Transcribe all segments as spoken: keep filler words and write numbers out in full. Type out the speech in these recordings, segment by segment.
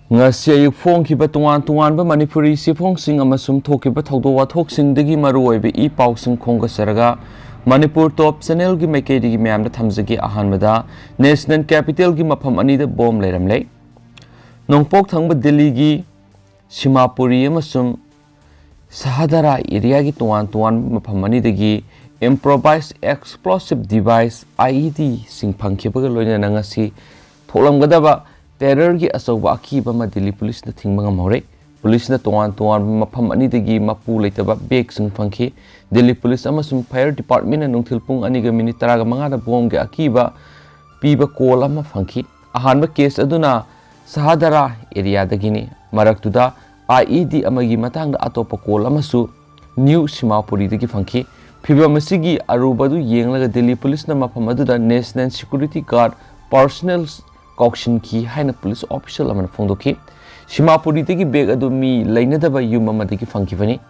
ꯉꯁꯤ ꯑꯌꯨꯛ ꯐꯣꯡꯈꯤꯕ ꯇꯣꯉꯥꯟ ꯇꯣꯉꯥꯟꯕ ꯃꯅꯤꯄꯨꯔꯤ ꯆꯦꯐꯣꯡꯁꯤꯡ ꯑꯃꯁꯨꯡ ꯊꯣꯛꯈꯤꯕ ꯊꯧꯗꯣꯛ ꯋꯥꯊꯣꯛꯁꯤꯡꯗꯒꯤ ꯃꯔꯨꯑꯣꯏꯕ ꯏ ꯄꯥꯎꯁꯤꯡ ꯈꯣꯝꯒꯠꯆꯔꯒ, ꯃꯅꯤꯄꯨꯔ ꯇꯣꯞ ꯆꯦꯅꯦꯜꯒꯤ ꯃꯥꯏꯀꯩꯗꯒꯤ ꯃꯌꯥꯝꯗ ꯊꯝꯖꯒꯦ꯫ ꯑꯍꯥꯟꯕꯗ, ꯅꯦꯁꯅꯦꯜ ꯀꯦꯄꯤꯇꯦꯜꯒꯤ ꯃꯐꯝ ꯑꯅꯤꯗ ꯕꯣꯝ ꯂꯩꯔꯝꯂꯦ꯫ ꯅꯣꯡꯄꯣꯛ ꯊꯪꯕ ꯗꯤꯜꯂꯤꯒꯤ ꯁꯤꯃꯥꯄꯨꯔꯤ ꯑꯃꯁꯨꯡ ꯁꯍꯥꯗꯥꯔꯥ ꯑꯦꯔꯤꯌꯥꯒꯤ ꯇꯣꯉꯥꯟ ꯇꯣꯉꯥꯟꯕ ꯃꯐꯝ ꯑꯅꯤꯗꯒꯤ improvised explosive device, IED, ꯁꯤꯡ ꯐꯪꯈꯤꯕꯒ ꯂꯣꯏꯅꯅ ꯉꯁꯤ ꯊꯣꯛꯂꯝꯒꯗꯕ ꯇꯦꯔꯔꯒꯤ ꯑꯆꯧꯕ ꯑꯀꯤꯕ ꯑꯃ ꯗꯤꯜꯂꯤ ꯄꯨꯂꯤꯁꯅ ꯊꯤꯡꯕ ꯉꯝꯍꯧꯔꯦ꯫ ꯄꯨꯂꯤꯁꯅ ꯇꯣꯉꯥꯟ ꯇꯣꯉꯥꯟꯕ ꯃꯐꯝ ꯑꯅꯤꯗꯒꯤ ꯃꯄꯨ ꯂꯩꯇꯕ ꯕꯦꯒꯁꯤꯡ ꯐꯪꯈꯤ꯫ ꯗꯤꯜꯂꯤ ꯄꯨꯂꯤꯁ ꯑꯃꯁꯨꯡ ꯐꯥꯌꯔ ꯗꯤꯄꯥꯔꯠꯃꯦꯟꯅ ꯅꯨꯡꯊꯤꯜ ꯄꯨꯡ ꯑꯅꯤꯒ ꯃꯤꯅꯤꯠ ꯇꯔꯥꯒ ꯃꯉꯥꯗ ꯕꯣꯝꯒꯤ ꯑꯀꯤꯕ ꯄꯤꯕ ꯀꯣꯜ ꯑꯃ ꯐꯪꯈꯤ꯫ ꯑꯍꯥꯟꯕ ꯀꯦꯁ ꯑꯗꯨꯅ ꯁꯍꯥꯗꯥꯔꯥ ꯑꯦꯔꯤꯌꯥꯗꯒꯤꯅꯤ꯫ ꯃꯔꯛꯇꯨꯗ IED ꯑꯃꯒꯤ ꯃꯇꯥꯡꯗ ꯑꯇꯣꯞꯄ ꯀꯣꯜ ꯑꯃꯁꯨ ꯅ꯭ꯌꯨ ꯁꯤꯃꯥꯄꯨꯔꯤꯗꯒꯤ ꯐꯪꯈꯤ꯫ ꯐꯤꯚꯝ ꯑꯁꯤꯒꯤ ꯑꯔꯨꯕ ꯑꯗꯨ ꯌꯦꯡꯂꯒ ꯗꯤꯜꯂꯤ ꯄꯨꯂꯤꯁꯅ ꯃꯐꯝ ꯑꯗꯨꯗ ꯅꯦꯁꯅꯦꯜ ꯁꯦꯀ꯭ꯌꯨꯔꯤꯇꯤ ꯒꯥꯔꯗ ꯄꯥꯔꯁꯣꯅꯦꯜ ꯀꯧꯁꯤꯟꯈꯤ ꯍꯥꯏꯅ ꯄꯨꯂꯤꯁ ꯑꯣꯐꯤꯁꯤꯌꯦꯜ ꯑꯃꯅ ꯐꯣꯡꯗꯣꯛꯈꯤ꯫ ꯁꯤꯃꯥꯄꯨꯔꯤꯗꯒꯤ ꯕꯦꯒ ꯑꯗꯨ ꯃꯤ ꯂꯩꯅꯗꯕ ꯌꯨꯝ ꯑꯃꯗꯒꯤ ꯐꯪꯈꯤꯕꯅꯤ꯫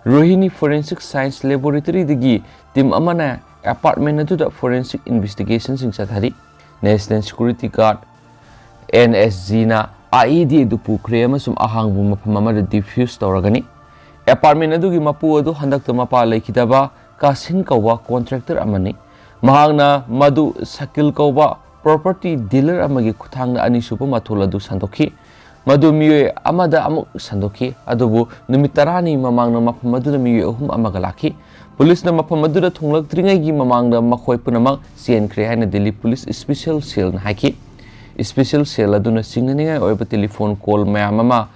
ꯔꯣꯍꯤꯅꯤ ꯐꯣꯔꯦꯟꯁꯤꯛ ꯁꯥꯏꯟꯁ ꯂꯦꯕꯣꯔꯦꯇꯔꯤꯗꯒꯤ ꯇꯤꯝ ꯑꯃꯅ ꯑꯦꯄꯥꯔꯠꯃꯦꯟ ꯑꯗꯨꯗ ꯐꯣꯔꯦꯟꯁꯤꯛ ꯏꯟꯚꯦꯁꯇꯤꯒꯦꯁꯟꯁꯤꯡ ꯆꯠꯊꯔꯤ꯫ ꯅꯦꯁꯅꯦꯜ ꯁꯦꯀ꯭ꯌꯨꯔꯤꯇꯤ ꯒꯥꯔꯗ, NSGꯅ IED ꯑꯗꯨ ꯄꯨꯈ꯭ꯔꯦ ꯑꯃꯁꯨꯡ ꯑꯍꯥꯡꯕ ꯃꯐꯝ ꯑꯃꯗ ꯗꯤꯐ꯭ꯌꯨꯁ ꯇꯧꯔꯒꯅꯤ꯫ ꯑꯦꯄꯥꯔꯠꯃꯦꯟ ꯑꯗꯨꯒꯤ ꯃꯄꯨ ꯑꯗꯨ ꯍꯟꯗꯛꯇ ꯃꯄꯥ ꯂꯩꯈꯤꯗꯕ ꯀꯥꯁꯤꯟ ꯀꯧꯕ ꯀꯣꯟꯇ꯭ꯔꯦꯛꯇꯔ ꯑꯃꯅꯤ꯫ ꯃꯍꯥꯛꯅ ꯃꯗꯨ ꯁꯀꯤꯜ ꯀꯧꯕ ꯄ꯭ꯔꯣꯄꯔꯇꯤ ꯗꯤꯂꯔ ꯑꯃꯒꯤ ꯈꯨꯠꯊꯥꯡꯗ ꯑꯅꯤꯁꯨꯕ ꯃꯊꯣꯜ ꯑꯗꯨ ꯁꯟꯗꯣꯛꯈꯤ꯫ ꯃꯗꯨ ꯃꯤꯑꯣꯏ ꯑꯃꯗ ꯑꯃꯨꯛ ꯁꯟꯗꯣꯛꯈꯤ, ꯑꯗꯨꯕꯨ ꯅꯨꯃꯤꯠ ꯇꯔꯥꯅꯤ ꯃꯃꯥꯡꯗ ꯃꯐꯝ ꯑꯗꯨꯗ ꯃꯤꯑꯣꯏ ꯑꯍꯨꯝ ꯑꯃꯒ ꯂꯥꯛꯈꯤ꯫ ꯄꯨꯂꯤꯁꯅ ꯃꯐꯝ ꯑꯗꯨꯗ ꯊꯨꯡꯂꯛꯇ꯭ꯔꯤꯉꯩꯒꯤ ꯃꯃꯥꯡꯗ ꯃꯈꯣꯏ ꯄꯨꯝꯅꯃꯛ ꯆꯦꯟꯈ꯭ꯔꯦ ꯍꯥꯏꯅ ꯗꯤꯜꯂꯤ ꯄꯨꯂꯤꯁ ꯏꯁꯄꯤꯁꯦꯜ ꯁꯦꯜꯅ ꯍꯥꯏꯈꯤ꯫ ꯏꯁꯄꯤꯁꯦꯜ ꯁꯦꯜ ꯑꯗꯨꯅ ꯆꯤꯡꯅꯅꯤꯡꯉꯥꯏ ꯑꯣꯏꯕ ꯇꯦꯂꯤꯐꯣꯟ ꯀꯣꯜ ꯃꯌꯥꯝ ꯑꯃ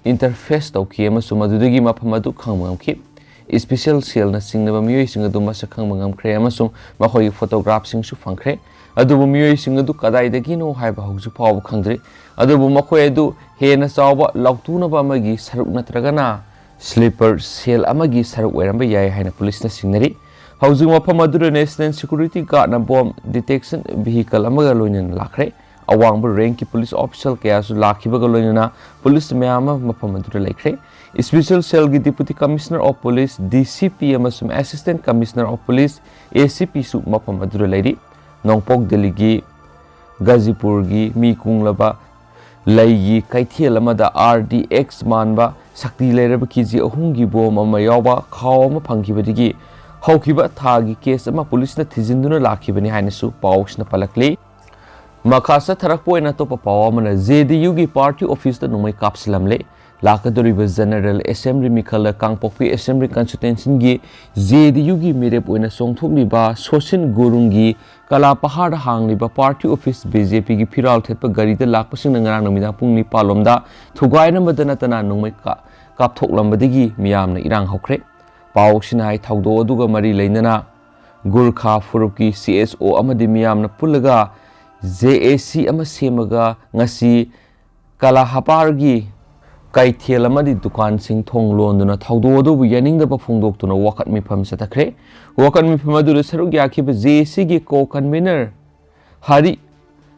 ꯏꯟꯇꯔꯐꯦꯁ ꯇꯧꯈꯤ ꯑꯃꯁꯨꯡ ꯃꯗꯨꯗꯒꯤ ꯃꯐꯝ ꯑꯗꯨ ꯈꯪꯕ ꯉꯝꯈꯤ꯫ ꯏꯁꯄꯤꯁꯦꯜ ꯁꯦꯜꯅ ꯆꯤꯡꯅꯕ ꯃꯤꯑꯣꯏꯁꯤꯡ ꯑꯗꯨ ꯃꯁꯛ ꯈꯪꯕ ꯉꯝꯈ꯭ꯔꯦ ꯑꯃꯁꯨꯡ ꯃꯈꯣꯏꯒꯤ ꯐꯣꯇꯣꯒ꯭ꯔꯥꯐꯁꯤꯡꯁꯨ ꯐꯪꯈ꯭ꯔꯦ꯫ ꯑꯗꯨꯕꯨ ꯃꯤꯑꯣꯏꯁꯤꯡ ꯑꯗꯨ ꯀꯗꯥꯏꯗꯒꯤꯅꯣ ꯍꯥꯏꯕ ꯍꯧꯖꯤꯛ ꯐꯥꯎꯕ ꯈꯪꯗ꯭ꯔꯤ꯫ ꯑꯗꯨꯕꯨ ꯃꯈꯣꯏ ꯑꯗꯨ ꯍꯦꯟꯅ ꯆꯥꯎꯕ ꯂꯥꯎꯊꯣꯛꯅꯕ ꯑꯃꯒꯤ ꯁꯔꯨꯛ ꯅꯠꯇ꯭ꯔꯒꯅ ꯁ꯭ꯂꯤꯄꯔ ꯁꯦꯜ ꯑꯃꯒꯤ ꯁꯔꯨꯛ ꯑꯣꯏꯔꯝꯕ ꯌꯥꯏ ꯍꯥꯏꯅ ꯄꯨꯂꯤꯁꯅ ꯆꯤꯡꯅꯔꯤ꯫ ꯍꯧꯖꯤꯛ ꯃꯐꯝ ꯑꯗꯨꯗ ꯅꯦꯁꯅꯦꯜ ꯁꯦꯀ꯭ꯌꯨꯔꯤꯇꯤ ꯒꯥꯔꯗꯅ ꯕꯣꯝ ꯗꯤꯇꯦꯛꯁꯟ ꯚꯤꯍꯤꯀꯜ ꯑꯃꯒ ꯂꯣꯏꯅꯅ ꯂꯥꯛꯈ꯭ꯔꯦ꯫ ꯑꯋꯥꯡꯕ ꯔꯦꯡꯀꯤ ꯄꯨꯂꯤꯁ ꯑꯣꯐꯤꯁꯤꯌꯦꯜ ꯀꯌꯥꯁꯨ ꯂꯥꯛꯈꯤꯕꯒ ꯂꯣꯏꯅꯅ ꯄꯨꯂꯤꯁ ꯃꯌꯥꯝ ꯑꯃ ꯃꯐꯝ ꯑꯗꯨꯗ ꯂꯩꯈ꯭ꯔꯦ꯫ ꯏꯁꯄꯤꯁꯦꯜ ꯁꯦꯜꯒꯤ Deputy Commissioner of Police, DCP, ꯑꯃꯁꯨꯡ Assistant Commissioner of Police, ACPꯁꯨ ꯃꯐꯝ ꯑꯗꯨꯗ ꯂꯩꯔꯤ꯫ ꯅꯣꯡꯄꯣꯛ ꯗꯤꯜꯂꯤꯒꯤ ꯒꯥꯖꯤꯄꯨꯔꯒꯤ ꯃꯤ ꯀꯨꯡꯂꯕ ꯂꯩꯒꯤ ꯀꯩꯊꯦꯜ ꯑꯃꯗ ꯑꯥꯔ ꯗꯤ ꯑꯦꯛꯁ ꯃꯥꯟꯕ ꯁꯛꯇꯤ ꯂꯩꯔꯕ ꯀꯦ ꯖꯤ ꯑꯍꯨꯝꯒꯤ ꯕꯣꯝ ꯑꯃ ꯌꯥꯎꯕ ꯈꯥꯎ ꯑꯃ ꯐꯪꯈꯤꯕꯗꯒꯤ ꯍꯧꯈꯤꯕ ꯊꯥꯒꯤ ꯀꯦꯁ ꯑꯃ ꯄꯨꯂꯤꯁꯅ ꯊꯤꯖꯤꯟꯗꯨꯅ ꯂꯥꯛꯈꯤꯕꯅꯤ ꯍꯥꯏꯅꯁꯨ ꯄꯥꯎꯁꯤꯅ ꯄꯜꯂꯛꯂꯤ꯫ ꯃꯈꯥ ꯆꯠꯊꯔꯛꯄ ꯑꯣꯏꯅ ꯑꯇꯣꯞꯄ ꯄꯥꯎ ꯑꯃꯅ, ꯖꯦ ꯗꯤ ꯌꯨꯒꯤ ꯄꯥꯔꯇꯤ ꯑꯣꯐꯤꯁꯇ ꯅꯣꯡꯃꯩ ꯀꯥꯞꯁꯤꯜꯂꯝꯂꯦ꯫ ꯂꯥꯛꯀꯗꯧꯔꯤꯕ ꯖꯦꯅꯔꯦꯜ ꯑꯦꯁꯦꯝꯕ꯭ꯂꯤ ꯃꯤꯈꯜꯗ ꯀꯥꯡꯄꯣꯛꯄꯤ ꯑꯦꯁꯦꯝꯕ꯭ꯂꯤ ꯀꯟꯁꯇꯤꯇ꯭ꯋꯦꯟꯁꯤꯒꯤ ꯖꯦ ꯗꯤ ꯌꯨꯒꯤ ꯃꯤꯔꯦꯞ ꯑꯣꯏꯅ ꯆꯣꯡꯊꯣꯛꯂꯤꯕ ꯁꯣꯁꯤꯟ ꯒꯨꯔꯨꯡꯒꯤ ꯀꯂꯥ ꯄꯍꯥꯔꯗ ꯍꯥꯡꯂꯤꯕ ꯄꯥꯔꯇꯤ ꯑꯣꯐꯤꯁ ꯕꯤ ꯖꯦ ꯄꯤꯒꯤ ꯐꯤꯔꯥꯜ ꯊꯦꯠꯄ ꯒꯥꯔꯤꯗ ꯂꯥꯛꯄꯁꯤꯡꯅ ꯉꯔꯥꯡ ꯅꯨꯃꯤꯗꯥꯡ ꯄꯨꯡ ꯅꯤꯄꯥꯟ ꯂꯣꯝꯗ ꯊꯨꯒꯥꯏꯔꯝꯕꯗ ꯅꯠꯇꯅ ꯅꯣꯡꯃꯩ ꯀꯥ-, ꯀꯥꯞꯊꯣꯛꯂꯝꯕꯗꯒꯤ ꯃꯤꯌꯥꯝꯅ ꯏꯔꯥꯡ ꯍꯧꯈ꯭ꯔꯦ꯫ ꯄꯥꯎꯁꯤꯅ ꯍꯥꯏ, ꯊꯧꯗꯣꯛ ꯑꯗꯨꯒ ꯃꯔꯤ ꯂꯩꯅꯅ ꯒꯨꯔꯈꯥ ꯐꯨꯔꯨꯞꯀꯤ ꯁꯤ ꯑꯦꯁ ꯑꯣ ꯑꯃꯗꯤ ꯃꯤꯌꯥꯝꯅ ꯄꯨꯜꯂꯒ ꯖꯦ ꯑꯦ ꯁꯤ ꯑꯃ ꯁꯦꯝꯃꯒ ꯉꯁꯤ ꯀꯂꯥꯍꯄꯥꯔꯒꯤ ꯀꯩꯊꯦꯜ ꯑꯃꯗꯤ ꯗꯨꯀꯥꯟꯁꯤꯡ ꯊꯣꯡ ꯂꯣꯟꯗꯨꯅ ꯊꯧꯗꯣꯛ ꯑꯗꯨꯕꯨ ꯌꯥꯅꯤꯡꯗꯕ ꯐꯣꯡꯗꯣꯛꯇꯨꯅ ꯋꯥꯀꯠ ꯃꯤꯐꯝ ꯆꯠꯊꯈ꯭ꯔꯦ꯫ ꯋꯥꯀꯠ ꯃꯤꯐꯝ ꯑꯗꯨꯗ ꯁꯔꯨꯛ ꯌꯥꯈꯤꯕ ꯖꯦ ꯑꯦ ꯁꯤꯒꯤ ꯀꯣ ꯀꯟꯚꯤꯅꯔ ꯍꯔꯤ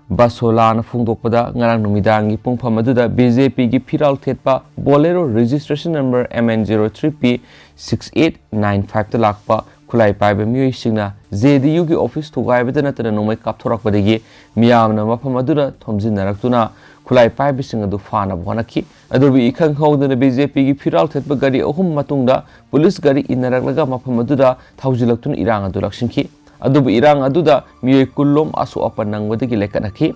ꯕꯁꯣꯂꯥꯅ ꯐꯣꯡꯗꯣꯛꯄꯗ, ꯉꯔꯥꯡ ꯅꯨꯃꯤꯗꯥꯡꯒꯤ ꯄꯨꯡꯐꯝ ꯑꯗꯨꯗ ꯕꯤ ꯖꯦ ꯄꯤꯒꯤ ꯐꯤꯔꯥꯜ ꯊꯦꯠꯄ Bolero registration number M N zero three P six eight nine ꯐꯥꯏꯚꯇ ꯂꯥꯛꯄ ꯈꯨꯠꯂꯥꯏ ꯄꯥꯏꯕ ꯃꯤꯑꯣꯏꯁꯤꯡꯅ ꯖꯦ ꯗꯤ ꯌꯨꯒꯤ ꯑꯣꯐꯤꯁ ꯊꯨꯒꯥꯏꯕꯗ ꯅꯠꯇꯅ ꯅꯣꯡꯃꯩ ꯀꯥꯞꯊꯣꯔꯛꯄꯗꯒꯤ ꯃꯤꯌꯥꯝꯅ ꯃꯐꯝ ꯑꯗꯨꯗ ꯊꯣꯝꯖꯤꯟꯅꯔꯛꯇꯨꯅ ꯈꯨꯠꯂꯥꯏ ꯄꯥꯏꯕꯁꯤꯡ ꯑꯗꯨ ꯐꯥꯅꯕ ꯍꯣꯠꯅꯈꯤ꯫ ꯑꯗꯨꯕꯨ ꯏꯈꯪ ꯈꯪꯍꯧꯗꯅ ꯕꯤ ꯖꯦ ꯄꯤꯒꯤ ꯐꯤꯔꯥꯜ ꯊꯦꯠꯄ ꯒꯥꯔꯤ ꯑꯍꯨꯝ ꯃꯇꯨꯡꯗ ꯄꯨꯂꯤꯁ ꯒꯥꯔꯤ ꯏꯟꯅꯔꯛꯂꯒ ꯃꯐꯝ ꯑꯗꯨꯗ ꯊꯧꯖꯤꯜꯂꯛꯇꯨꯅ ꯏꯔꯥꯡ ꯑꯗꯨ ꯂꯥꯛꯁꯤꯟꯈꯤ꯫ ꯑꯗꯨꯕꯨ ꯏꯔꯥꯡ ꯑꯗꯨꯗ ꯃꯤꯑꯣꯏ ꯀꯨꯟ ꯂꯣꯝ ꯑꯁꯣꯛ ꯑꯄꯟ ꯅꯪꯕꯗꯒꯤ ꯂꯩꯈꯠꯅꯈꯤ꯫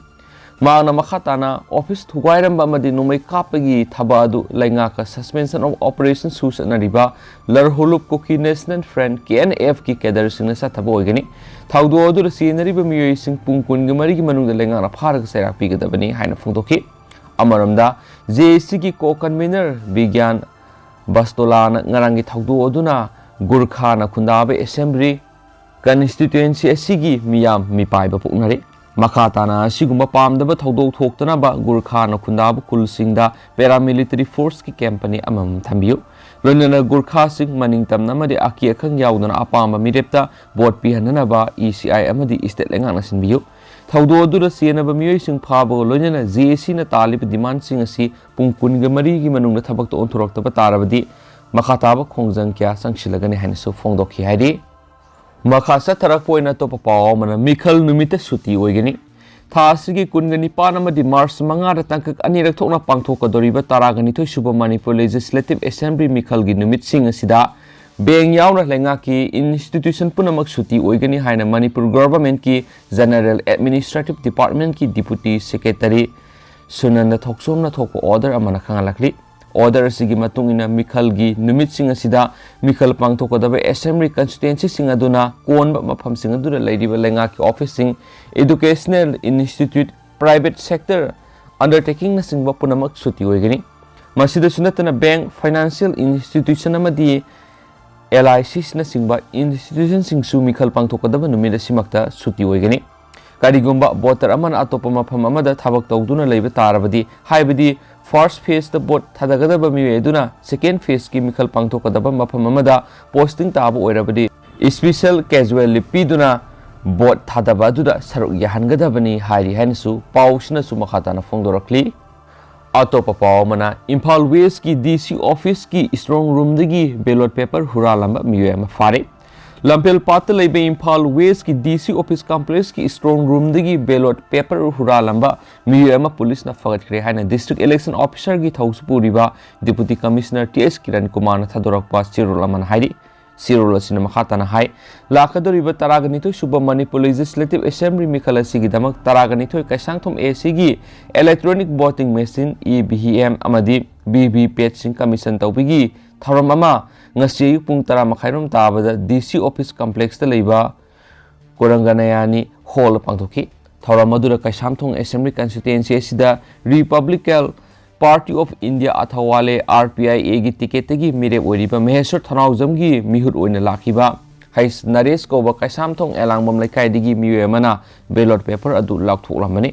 ꯃꯍꯥꯛꯅ ꯃꯈꯥ ꯇꯥꯅ ꯑꯣꯐꯤꯁ ꯊꯨꯒꯥꯏꯔꯝꯕ ꯑꯃꯗꯤ ꯅꯣꯡꯃꯩ ꯀꯥꯞꯄꯒꯤ ꯊꯕꯛ ꯑꯗꯨ ꯂꯩꯉꯥꯛꯀ Suspension of Operation ꯁꯨ ꯆꯠꯅꯔꯤꯕ ꯂꯔꯍꯨꯂꯨꯞ ꯀꯨꯀꯤ ꯅꯦꯁꯅꯦꯜ ꯐ꯭ꯔꯟꯠ, ꯀꯦ ꯑꯦꯟ ꯑꯦꯐꯀꯤ ꯀꯦꯗꯔꯁꯤꯡꯅ ꯆꯠꯊꯕ ꯑꯣꯏꯒꯅꯤ꯫ ꯊꯧꯗꯣꯛ ꯑꯗꯨꯗ ꯆꯦꯟꯅꯔꯤꯕ ꯃꯤꯑꯣꯏꯁꯤꯡ ꯄꯨꯡ ꯀꯨꯟꯒ ꯃꯔꯤꯒꯤ ꯃꯅꯨꯡꯗ ꯂꯩꯉꯥꯛꯅ ꯐꯥꯔꯒ ꯆꯩꯔꯥꯛ ꯄꯤꯒꯗꯕꯅꯤ ꯍꯥꯏꯅ ꯐꯣꯡꯗꯣꯛꯈꯤ꯫ ꯑꯃꯔꯣꯝꯗ, ꯖꯦ ꯑꯦ ꯁꯤꯒꯤ ꯀꯣ ꯀꯟꯚꯤꯅꯔ ꯕꯤꯒ꯭ꯌꯥꯟ ꯕꯁꯇꯣꯂꯥꯅ ꯉꯔꯥꯡꯒꯤ ꯊꯧꯗꯣꯛ ꯑꯗꯨꯅ ꯒꯨꯔꯈꯥꯅ ꯈꯨꯟꯗꯥꯕ ꯑꯦꯁꯦꯝꯕ꯭ꯂꯤ ꯀꯟꯁꯇꯤꯇ꯭ꯋꯦꯟꯁꯤ ꯑꯁꯤꯒꯤ ꯃꯤꯌꯥꯝ ꯃꯤꯄꯥꯏꯕ ꯄꯣꯛꯅꯔꯦ꯫ ꯃꯈꯥ ꯇꯥꯅ ꯑꯁꯤꯒꯨꯝꯕ ꯄꯥꯝꯗꯕ ꯊꯧꯗꯣꯛ ꯊꯣꯛꯇꯅꯕ ꯒꯨꯔꯈꯥꯅ ꯈꯨꯟꯗꯥꯕ ꯈꯨꯜꯁꯤꯡꯗ ꯄꯦꯔꯥꯃꯤꯂꯤꯇꯔꯤ ꯐꯣꯔꯁꯀꯤ ꯀꯦꯝꯞ ꯑꯅꯤ ꯑꯃꯃꯝ ꯊꯝꯕꯤꯌꯨ꯫ ꯂꯣꯏꯅꯅ ꯒꯨꯔꯈꯥꯁꯤꯡ ꯃꯅꯤꯡ ꯇꯝꯅ ꯑꯃꯗꯤ ꯑꯀꯤ ꯑꯈꯪ ꯌꯥꯎꯗꯅ ꯑꯄꯥꯝꯕ ꯃꯤꯔꯦꯞꯇ ꯚꯣꯠ ꯄꯤꯍꯟꯅꯅꯕ ꯏ ꯁꯤ ꯑꯥꯏ ꯑꯃꯗꯤ ꯏꯁꯇꯦꯠ ꯂꯩꯉꯥꯛꯅ ꯁꯤꯟꯕꯤꯌꯨ꯫ ꯊꯧꯗꯣꯛ ꯑꯗꯨꯗ ꯆꯦꯟꯅꯕ ꯃꯤꯑꯣꯏꯁꯤꯡ ꯐꯥꯕꯒ ꯂꯣꯏꯅꯅ ꯖꯦ ꯑꯦ ꯁꯤꯅ ꯇꯥꯜꯂꯤꯕ ꯗꯤꯃꯥꯟꯁꯤꯡ ꯑꯁꯤ ꯄꯨꯡ ꯀꯨꯟꯒ ꯃꯔꯤꯒꯤ ꯃꯅꯨꯡꯗ ꯊꯕꯛꯇ ꯑꯣꯟꯊꯣꯔꯛꯇꯕ ꯇꯥꯔꯕꯗꯤ ꯃꯈꯥ ꯇꯥꯕ ꯈꯣꯡꯖꯪ ꯀꯌꯥ ꯆꯪꯁꯤꯜꯂꯒꯅꯤ ꯍꯥꯏꯅꯁꯨ ꯐꯣꯡꯗꯣꯛꯈꯤ ꯍꯥꯏꯔꯤ꯫ ꯃꯈꯥ ꯆꯠꯊꯔꯛꯄ ꯑꯣꯏꯅ ꯑꯇꯣꯞꯄ ꯄꯥꯎ ꯑꯃꯅ, ꯃꯤꯈꯜ ꯅꯨꯃꯤꯠꯇ ꯁꯨꯇꯤ ꯑꯣꯏꯒꯅꯤ꯫ ꯊꯥ ꯑꯁꯤꯒꯤ ꯀꯨꯟꯒ ꯅꯤꯄꯥꯟ ꯑꯃꯗꯤ ꯃꯥꯔꯆ ꯃꯉꯥꯗ ꯇꯥꯡꯀꯛ ꯑꯅꯤꯔꯛ ꯊꯣꯛꯅ ꯄꯥꯡꯊꯣꯛꯀꯗꯧꯔꯤꯕ ꯇꯔꯥꯒ ꯅꯤꯊꯣꯏ ꯁꯨꯕ ꯃꯅꯤꯄꯨꯔ ꯂꯦꯖꯤꯁꯂꯦꯇꯤꯚ ꯑꯦꯁꯦꯝꯕ꯭ꯂꯤ ꯃꯤꯈꯜꯒꯤ ꯅꯨꯃꯤꯠꯁꯤꯡ ꯑꯁꯤꯗ ꯕꯦꯡ ꯌꯥꯎꯅ ꯂꯩꯉꯥꯛꯀꯤ ꯏꯟꯁꯇꯤꯇ꯭ꯌꯨꯁꯟ ꯄꯨꯝꯅꯃꯛ ꯁꯨꯇꯤ ꯑꯣꯏꯒꯅꯤ ꯍꯥꯏꯅ ꯃꯅꯤꯄꯨꯔ ꯒꯣꯚꯔꯟꯃꯦꯟꯠꯀꯤ ꯖꯦꯅꯔꯦꯜ ꯑꯦꯗꯃꯤꯅꯤꯁꯇ꯭ꯔꯦꯇꯤꯚ ꯗꯤꯄꯥꯔꯠꯃꯦꯟꯠꯀꯤ ꯗꯤꯄꯨꯇꯤ ꯁꯦꯀ꯭ꯔꯦꯇꯔꯤ ꯁꯨꯅꯟꯗ ꯊꯣꯛꯆꯣꯝꯅ ꯊꯣꯛꯄ ꯑꯣꯔꯗꯔ ꯑꯃꯅ ꯈꯪꯍꯜꯂꯛꯂꯤ꯫ ꯑꯣꯔꯗꯔ ꯑꯁꯤꯒꯤ ꯃꯇꯨꯡ ꯏꯟꯅ ꯃꯤꯈꯜꯒꯤ ꯅꯨꯃꯤꯠꯁꯤꯡ ꯑꯁꯤꯗ ꯃꯤꯈꯜ ꯄꯥꯡꯊꯣꯛꯀꯗꯕ ꯑꯦꯁꯦꯝꯕ꯭ꯂꯤ ꯀꯟꯁꯇꯤꯇ꯭ꯋꯦꯟꯁꯤꯁꯤꯡ ꯑꯗꯨꯅ ꯀꯣꯟꯕ ꯃꯐꯝꯁꯤꯡ ꯑꯗꯨꯗ ꯂꯩꯔꯤꯕ ꯂꯩꯉꯥꯛꯀꯤ ꯑꯣꯐꯤꯁꯁꯤꯡ, ꯏꯗꯨꯀꯦꯁꯅꯦꯜ ꯏꯟꯁꯇꯤꯇ꯭ꯌꯨꯠ, ꯄ꯭ꯔꯥꯏꯚꯦꯠ ꯁꯦꯛꯇꯔ ꯑꯟꯗꯔꯇꯦꯀꯤꯡꯅꯆꯤꯡꯕ ꯄꯨꯝꯅꯃꯛ ꯁꯨꯇꯤ ꯑꯣꯏꯒꯅꯤ꯫ ꯃꯁꯤꯗꯁꯨ ꯅꯠꯇꯅ ꯕꯦꯡꯛ, ꯐꯥꯏꯅꯥꯟꯁꯤꯌꯦꯜ ꯏꯟꯁꯇꯤꯇ꯭ꯌꯨꯁꯟ ꯑꯃꯗꯤ ꯑꯦꯜ ꯑꯥꯏ ꯁꯤꯁꯅꯆꯤꯡꯕ ꯏꯟꯁꯇꯤꯇ꯭ꯌꯨꯁꯟꯁꯤꯡꯁꯨ ꯃꯤꯈꯜ ꯄꯥꯡꯊꯣꯛꯀꯗꯕ ꯅꯨꯃꯤꯠ ꯑꯁꯤꯃꯛꯇ ꯁꯨꯇꯤ ꯑꯣꯏꯒꯅꯤ꯫ ꯀꯔꯤꯒꯨꯝꯕ ꯚꯣꯇꯔ ꯑꯃꯅ ꯑꯇꯣꯞꯄ ꯃꯐꯝ ꯑꯃꯗ ꯊꯕꯛ ꯇꯧꯗꯨꯅ ꯂꯩꯕ ꯇꯥꯔꯕꯗꯤ, ꯍꯥꯏꯕꯗꯤ ꯐꯥꯔꯁ ꯐꯦꯖꯇ ꯚꯣꯠ ꯊꯥꯗꯒꯗꯕ ꯃꯤꯑꯣꯏ ꯑꯗꯨꯅ ꯁꯦꯀꯦꯟ ꯐꯦꯖꯀꯤ ꯃꯤꯈꯜ ꯄꯥꯡꯊꯣꯛꯀꯗꯕ ꯃꯐꯝ ꯑꯃꯗ ꯄꯣꯁꯇꯤꯡ ꯇꯥꯕ ꯑꯣꯏꯔꯕꯗꯤ, ꯏꯁꯄꯤꯁꯦꯜ ꯀꯦꯖꯨꯋꯦꯜ ꯂꯤꯚ ꯄꯤꯗꯨꯅ ꯚꯣꯠ ꯊꯥꯗꯕ ꯑꯗꯨꯗ ꯁꯔꯨꯛ ꯌꯥꯍꯟꯒꯗꯕꯅꯤ ꯍꯥꯏꯔꯤ ꯍꯥꯏꯅꯁꯨ ꯄꯥꯎꯁꯤꯅꯁꯨ ꯃꯈꯥ ꯇꯥꯅ ꯐꯣꯡꯗꯣꯔꯛꯂꯤ꯫ ꯑꯇꯣꯞꯄ ꯄꯥꯎ ꯑꯃꯅ, ꯏꯝꯐꯥꯜ ꯋꯦꯁꯀꯤ ꯗꯤ ꯁꯤ ꯑꯣꯐꯤꯁꯀꯤ ꯏꯁꯇ꯭ꯔꯣꯡ ꯔꯨꯝꯗꯒꯤ ꯕꯦꯂꯣꯠ ꯄꯦꯄꯔ ꯍꯨꯔꯥꯜꯂꯝꯕ ꯃꯤꯑꯣꯏ ꯑꯃ ꯐꯥꯔꯦ꯫ ꯂꯝꯐꯦꯜ ꯄꯥꯠꯇ ꯂꯩꯕ ꯏꯝꯐꯥꯜ ꯋꯦꯁꯀꯤ ꯗꯤ ꯁꯤ ꯑꯣꯐꯤꯁ ꯀꯝꯄ꯭ꯂꯦꯛꯁꯀꯤ ꯏꯁꯇ꯭ꯔꯣꯡ ꯔꯨꯝꯗꯒꯤ ꯕꯦꯂꯣꯠ ꯄꯦꯄꯔ ꯍꯨꯔꯥꯜꯂꯝꯕ ꯃꯤꯑꯣꯏ ꯑꯃ ꯄꯨꯂꯤꯁꯅ ꯐꯒꯠꯈ꯭ꯔꯦ ꯍꯥꯏꯅ ꯗꯤꯁꯇ꯭ꯔꯤꯛ ꯏꯂꯦꯛꯁꯟ ꯑꯣꯐꯤꯁꯔꯒꯤ ꯊꯧꯁꯨ ꯄꯨꯔꯤꯕ ꯗꯤꯄꯨꯇꯤ ꯀꯃꯤꯁꯅꯔ ꯇꯤ ꯑꯦꯁ ꯀꯤꯔꯟ ꯀꯨꯃꯥꯔꯅ ꯊꯥꯗꯣꯔꯛꯄ ꯆꯦꯔꯣꯜ ꯑꯃꯅ ꯍꯥꯏꯔꯤ꯫ ꯆꯦꯔꯣꯜ ꯑꯁꯤꯅ ꯃꯈꯥ ꯇꯥꯅ ꯍꯥꯏ, ꯂꯥꯛꯀꯗꯧꯔꯤꯕ ꯇꯔꯥꯒ ꯅꯤꯊꯣꯏ ꯁꯨꯕ ꯃꯅꯤꯄꯨꯔ ꯂꯦꯖꯤꯁꯂꯦꯇꯤꯚ ꯑꯦꯁꯦꯝꯕ꯭ꯂꯤ ꯃꯤꯈꯜ ꯑꯁꯤꯒꯤꯗꯃꯛ ꯇꯔꯥꯒ ꯅꯤꯊꯣꯏ ꯀꯩꯁꯥꯡꯊꯣꯡ ꯑꯦ ꯁꯤꯒꯤ electronic voting machine, E V M, ꯑꯃꯗꯤ ꯚꯤ ꯚꯤ ꯄꯦꯠꯁꯤꯡ ꯀꯃꯤꯁꯟ ꯇꯧꯕꯒꯤ ꯊꯧꯔꯝ ꯑꯃ ꯉꯁꯤ ꯑꯌꯨꯛ ꯄꯨꯡ ꯇꯔꯥ ꯃꯈꯥꯏꯔꯣꯝ ꯇꯥꯕꯗ ꯗꯤ ꯁꯤ ꯑꯣꯐꯤꯁ ꯀꯝꯄ꯭ꯂꯦꯛꯁꯇ ꯂꯩꯕ ꯀꯨꯔꯪꯒꯅꯌꯥꯅꯤ ꯍꯣꯜꯗ ꯄꯥꯡꯊꯣꯛꯈꯤ꯫ ꯊꯧꯔꯝ ꯑꯗꯨꯗ ꯀꯩꯁꯥꯝꯊꯣꯡ ꯑꯦꯁꯦꯝꯕ꯭ꯂꯤ ꯀꯟꯁꯇꯤꯇ꯭ꯋꯦꯟꯁꯤ ꯑꯁꯤꯗ ꯔꯤꯄꯕ꯭ꯂꯤꯀꯦꯜ ꯄꯥꯔꯇꯤ ꯑꯣꯐ ꯏꯟꯗꯤꯌꯥ ꯑꯊꯋꯥꯂꯦ, ꯑꯥꯔ ꯄꯤ ꯑꯥꯏ ꯑꯦꯒꯤ ꯇꯤꯀꯦꯠꯇꯒꯤ ꯃꯤꯔꯦꯞ ꯑꯣꯏꯔꯤꯕ ꯃꯍꯦꯁ꯭ꯋꯔ ꯊꯧꯅꯥꯎꯖꯝꯒꯤ ꯃꯤꯍꯨꯠ ꯑꯣꯏꯅ ꯂꯥꯛꯈꯤꯕ ꯍꯩꯁ ꯅꯔꯦꯁ ꯀꯧꯕ ꯀꯩꯁꯥꯝꯊꯣꯡ ꯑꯦꯂꯥꯡꯕꯝ ꯂꯩꯀꯥꯏꯗꯒꯤ ꯃꯤꯑꯣꯏ ꯑꯃꯅ ꯕꯦꯂꯣꯠ ꯄꯦꯄꯔ ꯑꯗꯨ ꯂꯥꯎꯊꯣꯛꯂꯝꯕꯅꯤ꯫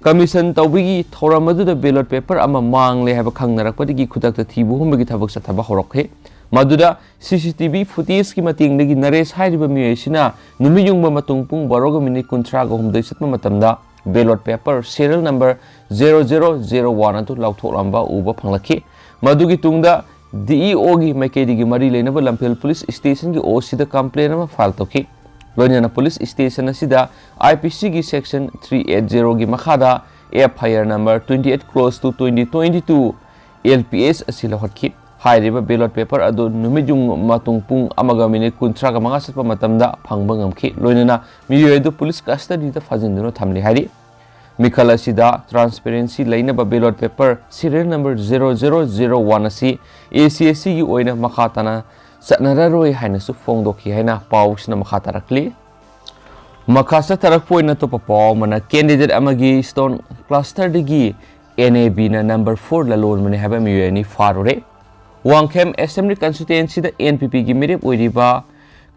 ꯀꯃꯤꯁꯟ ꯇꯧꯕꯒꯤ ꯊꯧꯔꯝ ꯑꯗꯨꯗ ꯕꯦꯂꯣꯠ ꯄꯦꯄꯔ ꯑꯃ ꯃꯥꯡꯂꯦ ꯍꯥꯏꯕ ꯈꯪꯅꯔꯛꯄꯗꯒꯤ ꯈꯨꯗꯛꯇ ꯊꯤꯕ ꯍꯨꯝꯕꯒꯤ ꯊꯕꯛ ꯆꯠꯊꯕ ꯍꯧꯔꯛꯈꯤ꯫ ꯃꯗꯨꯗ ꯁꯤ ꯁꯤ ꯇꯤ ꯚꯤ ꯐꯨꯇꯦꯖꯀꯤ ꯃꯇꯦꯡꯗꯒꯤ ꯅꯔꯦꯁ ꯍꯥꯏꯔꯤꯕ ꯃꯤꯑꯣꯏ ꯑꯁꯤꯅ ꯅꯨꯃꯤꯠ ꯌꯨꯡꯕ ꯃꯇꯨꯡ ꯄꯨꯡ ꯕꯥꯔꯣꯒ ꯃꯤꯅꯤꯠ ꯀꯨꯟꯊ꯭ꯔꯥꯒ ꯍꯨꯝꯗꯣꯏ ꯆꯠꯄ ꯃꯇꯝꯗ ballot paper serial number zero zero zero one ꯑꯗꯨ ꯂꯥꯎꯊꯣꯛꯂꯝꯕ ꯎꯕ ꯐꯪꯂꯛꯈꯤ꯫ ꯃꯗꯨꯒꯤ ꯇꯨꯡꯗ ꯗꯤ ꯏ ꯑꯣꯒꯤ ꯃꯥꯏꯀꯩꯗꯒꯤ ꯃꯔꯤ ꯂꯩꯅꯕ ꯂꯝꯐꯦꯜ ꯄꯨꯂꯤꯁ ꯁ꯭ꯇꯦꯁꯟꯒꯤ ꯑꯣ ꯁꯤꯗ ꯀꯝꯄ꯭ꯂꯦꯟ ꯑꯃ ꯐꯥꯏꯜ ꯇꯧꯈꯤ꯫ ꯂꯣꯏꯅꯅ ꯄꯨꯂꯤꯁ ꯁ꯭ꯇꯦꯁꯟ ꯑꯁꯤꯗ ꯑꯥꯏ ꯄꯤ ꯁꯤꯒꯤ ꯁꯦꯛꯁꯟ ꯊ꯭ꯔꯤ ꯑꯩꯠ ꯖꯦꯔꯣꯒꯤ ꯃꯈꯥꯗ F I R number twenty eight close two twenty twenty two L P S ꯑꯁꯤ ꯂꯧꯈꯠꯈꯤ꯫ ꯍꯥꯏꯔꯤꯕ ꯕꯦꯂꯣꯠ ꯄꯦꯄꯔ ꯑꯗꯨ ꯅꯨꯃꯤꯠ ꯌꯨꯡ ꯃꯇꯨꯡ ꯄꯨꯡ ꯑꯃꯒ ꯃꯤꯅꯤꯠ ꯀꯨꯟꯊ꯭ꯔꯥꯒ ꯃꯉꯥ ꯆꯠꯄ ꯃꯇꯝꯗ ꯐꯪꯕ ꯉꯝꯈꯤ꯫ ꯂꯣꯏꯅꯅ ꯃꯤꯑꯣꯏ ꯑꯗꯨ ꯄꯨꯂꯤꯁ ꯀꯁꯇꯗꯤꯗ ꯐꯥꯖꯤꯟꯗꯨꯅ ꯊꯝꯂꯤ ꯍꯥꯏꯔꯤ꯫ ꯃꯤꯈꯜ ꯑꯁꯤꯗ ꯇ꯭ꯔꯥꯟꯁꯄꯦꯔꯦꯟꯁꯤ ꯂꯩꯅꯕ ballot paper serial number zero zero zero one ꯑꯁꯤ ꯑꯦ ꯁꯤ ꯑꯦꯁ ꯁꯤꯒꯤ ꯑꯣꯏꯅ ꯃꯈꯥ ꯇꯥꯅ ꯆꯠꯅꯔꯔꯣꯏ ꯍꯥꯏꯅꯁꯨ ꯐꯣꯡꯗꯣꯛꯈꯤ ꯍꯥꯏꯅ ꯄꯥꯎꯁꯤꯅ ꯃꯈꯥ ꯇꯥꯔꯛꯂꯤ꯫ ꯃꯈꯥ ꯆꯠꯊꯔꯛꯄ ꯑꯣꯏꯅ ꯑꯇꯣꯞꯄ ꯄꯥꯎ ꯑꯃꯅ, ꯀꯦꯟꯗꯤꯗꯦꯠ ꯑꯃꯒꯤ ꯁ꯭ꯇꯣꯟ ꯀ꯭ꯂꯁꯇꯔꯗꯒꯤ ꯑꯦꯟ ꯑꯦ ꯕꯤꯅ ꯅꯝꯕꯔ ꯐꯣꯔ ꯂꯂꯣꯟꯕꯅꯤ ꯍꯥꯏꯕ ꯃꯤꯑꯣꯏ ꯑꯅꯤ ꯐꯥꯔꯨꯔꯦ꯫ ꯋꯥꯡꯈꯦꯝ ꯑꯦꯁꯦꯝꯕ꯭ꯂꯤ ꯀꯟꯁꯇꯤꯇ꯭ꯋꯦꯟꯁꯤꯗ ꯑꯦꯟ ꯄꯤ ꯄꯤꯒꯤ ꯃꯤꯔꯦꯞ ꯑꯣꯏꯔꯤꯕ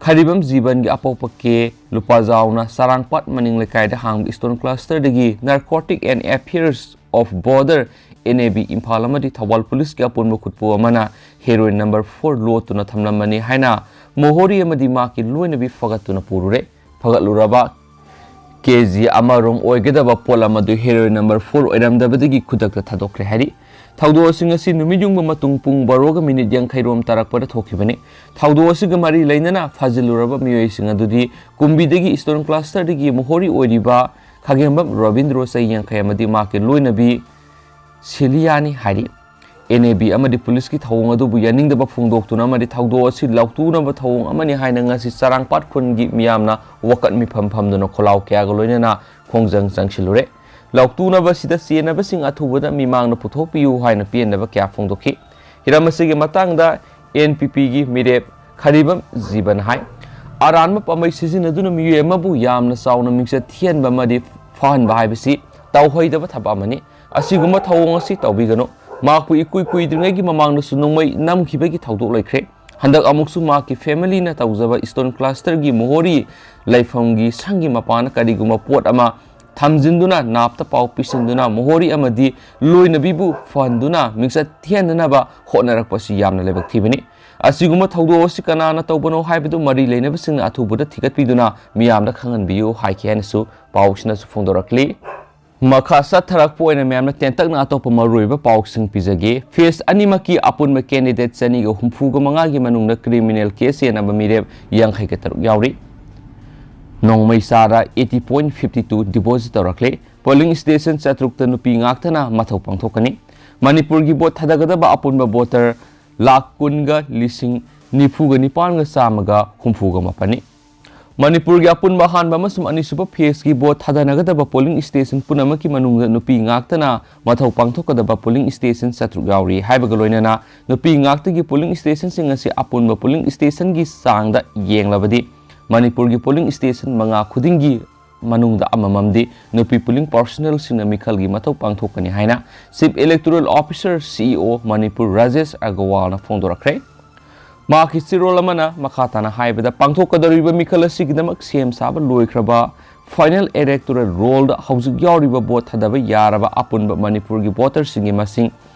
ꯈꯔꯤꯕꯝ ꯖꯤꯕꯟꯒꯤ ꯑꯄꯣꯛꯄ ꯀꯦ ꯂꯨꯄꯥꯖꯥꯎꯅ ꯆꯔꯥꯡꯄꯥꯠ ꯃꯅꯤꯡ ꯂꯩꯀꯥꯏꯗ ꯍꯥꯡꯕ ꯁ꯭ꯇꯣꯟ ꯀ꯭ꯂꯁꯇꯔꯗꯒꯤ Narcotic and Affairs of Border, N A B, Imphal ꯑꯃꯗꯤ ꯊꯧꯕꯥꯜ ꯄꯨꯂꯤꯁꯀꯤ ꯑꯄꯨꯟꯕ ꯈꯨꯠꯄꯨ ꯑꯃꯅ ꯍꯦꯔꯣꯏꯟ ꯅꯝꯕꯔ ꯐꯣꯔ ꯂꯣꯠꯇꯨꯅ ꯊꯝꯂꯝꯕꯅꯤ ꯍꯥꯏꯅ ꯃꯣꯍꯣꯔꯤ ꯑꯃꯗꯤ ꯃꯍꯥꯛꯀꯤ ꯂꯣꯏꯅꯕꯤ ꯐꯒꯠꯇꯨꯅ ꯄꯨꯔꯨꯔꯦ꯫ ꯐꯒꯠꯂꯨꯔꯕ ꯀꯦ ꯖꯤ ꯑꯃ ꯔꯣꯝ ꯑꯣꯏꯒꯗꯕ ꯄꯣꯠꯂꯝ ꯑꯗꯨ ꯍꯦꯔꯣꯏꯟ ꯅꯝꯕꯔ ꯐꯣꯔ ꯑꯣꯏꯔꯝꯗꯕꯗꯒꯤ ꯈꯨꯗꯛꯇ ꯊꯥꯗꯣꯛꯈ꯭ꯔꯦ ꯍꯥꯏꯔꯤ꯫ ꯊꯧꯗꯣꯛ ꯑꯁꯤꯡ ꯑꯁꯤ ꯅꯨꯃꯤꯠ ꯌꯨꯡꯕ ꯃꯇꯨꯡ ꯄꯨꯡ ꯕꯥꯔꯣꯒ ꯃꯤꯅꯤꯠ ꯌꯥꯡꯈꯩ ꯔꯣꯝ ꯇꯥꯔꯛꯄꯗ ꯊꯣꯛꯈꯤꯕꯅꯤ꯫ ꯊꯧꯗꯣꯛ ꯑꯁꯤꯒ ꯃꯔꯤ ꯂꯩꯅꯅ ꯐꯥꯖꯤꯜꯂꯨꯔꯕ ꯃꯤꯑꯣꯏꯁꯤꯡ ꯑꯗꯨꯗꯤ ꯀꯨꯝꯕꯤꯗꯒꯤ ꯁ꯭ꯇꯣꯟ ꯀ꯭ꯂꯁꯇꯔꯗꯒꯤ ꯃꯣꯍꯣꯔꯤ ꯑꯣꯏꯔꯤꯕ ꯈꯥꯒꯦꯝꯕꯝ ꯔꯣꯕꯤꯟꯗ꯭ꯔꯣ, ꯆꯍꯤ ꯌꯥꯡꯈꯩ, ꯑꯃꯗꯤ ꯃꯍꯥꯛꯀꯤ ꯂꯣꯏꯅꯕꯤ ꯁꯤꯂꯤꯌꯥꯅꯤ ꯍꯥꯏꯔꯤ꯫ ꯑꯦꯟ ꯑꯦ ꯕꯤ ꯑꯃꯗꯤ ꯄꯨꯂꯤꯁꯀꯤ ꯊꯧꯑꯣꯡ ꯑꯗꯨꯕꯨ ꯌꯥꯅꯤꯡꯗꯕ ꯐꯣꯡꯗꯣꯛꯇꯨꯅ ꯑꯃꯗꯤ ꯊꯧꯗꯣꯛ ꯑꯁꯤ ꯂꯥꯎꯇꯨꯅꯕ ꯊꯧꯑꯣꯡ ꯑꯃꯅꯤ ꯍꯥꯏꯅ ꯉꯁꯤ ꯆꯔꯥꯡꯄꯥꯠ ꯈꯨꯟꯒꯤ ꯃꯤꯌꯥꯝꯅ ꯋꯥꯀꯠ ꯃꯤꯐꯝ ꯐꯝꯗꯨꯅ ꯈꯣꯜꯂꯥꯎ ꯀꯌꯥꯒ ꯂꯣꯏꯅꯅ ꯈꯣꯡꯖꯪ ꯆꯪꯁꯤꯜꯂꯨꯔꯦ꯫ ꯂꯥꯎꯇꯨꯅꯕ ꯑꯁꯤꯗ ꯆꯦꯟꯅꯕꯁꯤꯡ ꯑꯊꯨꯕꯗ ꯃꯤꯃꯥꯡꯗ ꯄꯨꯊꯣꯛꯄꯤꯌꯨ ꯍꯥꯏꯅ ꯄꯦꯟꯗꯕ ꯀꯌꯥ ꯐꯣꯡꯗꯣꯛꯈꯤ꯫ ꯍꯤꯔꯝ ꯑꯁꯤꯒꯤ ꯃꯇꯥꯡꯗ ꯑꯦꯟ ꯄꯤ ꯄꯤꯒꯤ ꯃꯤꯔꯦꯞ ꯈꯔꯤꯕꯝ ꯖꯤꯕꯟ ꯍꯥꯏ, ꯑꯔꯥꯟꯕ ꯄꯥꯝꯕꯩ ꯁꯤꯖꯤꯟꯅꯗꯨꯅ ꯃꯤꯑꯣꯏ ꯑꯃꯕꯨ ꯌꯥꯝꯅ ꯆꯥꯎꯅ ꯃꯤꯡꯆꯠ ꯊꯤꯍꯟꯕ ꯑꯃꯗꯤ ꯐꯍꯟꯕ ꯍꯥꯏꯕꯁꯤ ꯇꯧꯍꯩꯗꯕ ꯊꯕꯛ ꯑꯃꯅꯤ꯫ ꯑꯁꯤꯒꯨꯝꯕ ꯊꯧꯑꯣꯡ ꯑꯁꯤ ꯇꯧꯕꯤꯒꯅꯨ꯫ ꯃꯍꯥꯛꯄꯨ ꯏꯀꯨꯏ ꯀꯨꯏꯗ꯭ꯔꯤꯉꯩꯒꯤ ꯃꯃꯥꯡꯗꯁꯨ ꯅꯣꯡꯃꯩ ꯅꯝꯈꯤꯕꯒꯤ ꯊꯧꯗꯣꯛ ꯂꯩꯈ꯭ꯔꯦ꯫ ꯍꯟꯗꯛ ꯑꯃꯨꯛꯁꯨ ꯃꯍꯥꯛꯀꯤ ꯐꯦꯃꯤꯂꯤꯅ ꯇꯧꯖꯕ ꯁ꯭ꯇꯣꯟ ꯀ꯭ꯂꯁꯇꯔꯒꯤ ꯃꯣꯍꯣꯔꯤ ꯂꯩꯐꯝꯒꯤ ꯁꯪꯒꯤ ꯃꯄꯥꯟꯗ ꯀꯔꯤꯒꯨꯝꯕ ꯄꯣꯠ ꯑꯃ ꯊꯝꯖꯤꯟꯗꯨꯅ, ꯅꯥꯞꯇ ꯄꯥꯎ ꯄꯤꯁꯤꯟꯗꯨꯅ ꯃꯣꯍꯣꯔꯤ ꯑꯃꯗꯤ ꯂꯣꯏꯅꯕꯤꯕꯨ ꯐꯍꯟꯗꯨꯅ ꯃꯤꯡꯆꯠ ꯊꯤꯍꯟꯅꯅꯕ ꯍꯣꯠꯅꯔꯛꯄ ꯑꯁꯤ ꯌꯥꯝꯅ ꯂꯥꯏꯕꯛ ꯊꯤꯕꯅꯤ꯫ ꯑꯁꯤꯒꯨꯝꯕ ꯊꯧꯗꯣꯛ ꯑꯁꯤ ꯀꯅꯥꯅ ꯇꯧꯕꯅꯣ ꯍꯥꯏꯕꯗꯨ ꯃꯔꯤ ꯂꯩꯅꯕꯁꯤꯡꯅ ꯑꯊꯨꯕꯗ ꯊꯤꯒꯠꯄꯤꯗꯨꯅ ꯃꯤꯌꯥꯝꯗ ꯈꯪꯍꯟꯕꯤꯌꯨ ꯍꯥꯏꯈꯤ ꯍꯥꯏꯅꯁꯨ ꯄꯥꯎꯁꯤꯅꯁꯨ ꯐꯣꯡꯗꯣꯔꯛꯂꯤ꯫ ꯃꯈꯥ ꯆꯠꯊꯔꯛꯄ ꯑꯣꯏꯅ ꯃꯌꯥꯝꯅ ꯇꯦꯟꯇꯛꯅ ꯑꯇꯣꯞꯄ ꯃꯔꯨꯑꯣꯏꯕ ꯄꯥꯎꯁꯤꯡ ꯄꯤꯖꯒꯦ꯫ ꯐꯦꯁ ꯑꯅꯤꯃꯛꯀꯤ ꯑꯄꯨꯟꯕ ꯀꯦꯟꯗꯤꯗꯦꯠ ꯆꯅꯤꯒ ꯍꯨꯝꯐꯨꯒ ꯃꯉꯥꯒꯤ ꯃꯅꯨꯡꯗ ꯀ꯭ꯔꯤꯃꯤꯅꯦꯜ ꯀꯦꯁ ꯌꯦꯟꯅꯕ ꯃꯤꯔꯦꯞ ꯌꯥꯡꯈꯩꯒ ꯇꯔꯨꯛ ꯌꯥꯎꯔꯤ꯫ ꯅꯣꯡꯃꯩ ꯆꯥꯗ eighty point fifty two deposit ꯇꯧꯔꯛꯂꯦ꯫ Polling station ꯆꯥꯇ꯭ꯔꯨꯛꯇ ꯅꯨꯄꯤ ꯉꯥꯛꯇꯅ ꯃꯊꯧ ꯄꯥꯡꯊꯣꯛꯀꯅꯤ꯫ ꯃꯅꯤꯄꯨꯔꯒꯤ vote ꯊꯥꯗꯒꯗꯕ ꯑꯄꯨꯟꯕ voter ꯂꯥꯈ ꯀꯨꯟꯒ ꯂꯤꯁꯤꯡ ꯅꯤꯐꯨꯒ ꯅꯤꯄꯥꯟꯒ ꯆꯥꯝꯃꯒ ꯍꯨꯝꯐꯨꯒ ꯃꯥꯄꯟꯅꯤ꯫ ꯃꯅꯤꯄꯨꯔꯒꯤ ꯑꯄꯨꯟꯕ ꯑꯍꯥꯟꯕ ꯑꯃꯁꯨꯡ ꯑꯅꯤꯁꯨꯕ phaseꯀꯤ vote ꯊꯥꯗꯅꯒꯗꯕ polling station ꯄꯨꯝꯅꯃꯛꯀꯤ ꯃꯅꯨꯡꯗ ꯅꯨꯄꯤ ꯉꯥꯛꯇꯅ ꯃꯊꯧ ꯄꯥꯡꯊꯣꯛꯀꯗꯕ polling station ꯆꯥꯇ꯭ꯔꯨꯛ ꯌꯥꯎꯔꯤ꯫ ꯍꯥꯏꯕꯒ ꯂꯣꯏꯅꯅ ꯅꯨꯄꯤ ꯉꯥꯛꯇꯒꯤ polling stationꯁꯤꯡ ꯑꯁꯤ ꯑꯄꯨꯟꯕ polling stationꯒꯤ ꯆꯥꯡꯗ ꯌꯦꯡꯂꯕꯗꯤ ꯃꯅꯤꯄꯨꯔꯒꯤ polling station ꯃꯉꯥ ꯈꯨꯗꯤꯡꯒꯤ ꯃꯅꯨꯡꯗ ꯑꯃꯃꯝꯗꯤ ꯅꯨꯄꯤ polling personnelꯁꯤꯡꯅ ꯃꯤꯈꯜꯒꯤ ꯃꯊꯧ ꯄꯥꯡꯊꯣꯛꯀꯅꯤ ꯍꯥꯏꯅ Chief Electoral Officer, CEO, Manipur Rajesh ꯑꯒꯔꯋꯥꯜꯅ ꯐꯣꯡꯗꯣꯔꯛꯈ꯭ꯔꯦ꯫ ꯃꯍꯥꯛꯀꯤ ꯆꯦꯔꯣꯜ ꯑꯃꯅ ꯃꯈꯥ ꯇꯥꯅ ꯍꯥꯏꯕꯗ, ꯄꯥꯡꯊꯣꯛꯀꯗꯧꯔꯤꯕ ꯃꯤꯈꯜ ꯑꯁꯤꯒꯤꯗꯃꯛ ꯁꯦꯝ ꯁꯥꯕ ꯂꯣꯏꯈ꯭ꯔꯕ final electoral rollꯗ ꯍꯧꯖꯤꯛ ꯌꯥꯎꯔꯤꯕ vote ꯊꯥꯗꯕ ꯌꯥꯔꯕ ꯑꯄꯨꯟꯕ ꯃꯅꯤꯄꯨꯔꯒꯤ voterꯁꯤꯡꯒꯤ ꯃꯁꯤꯡ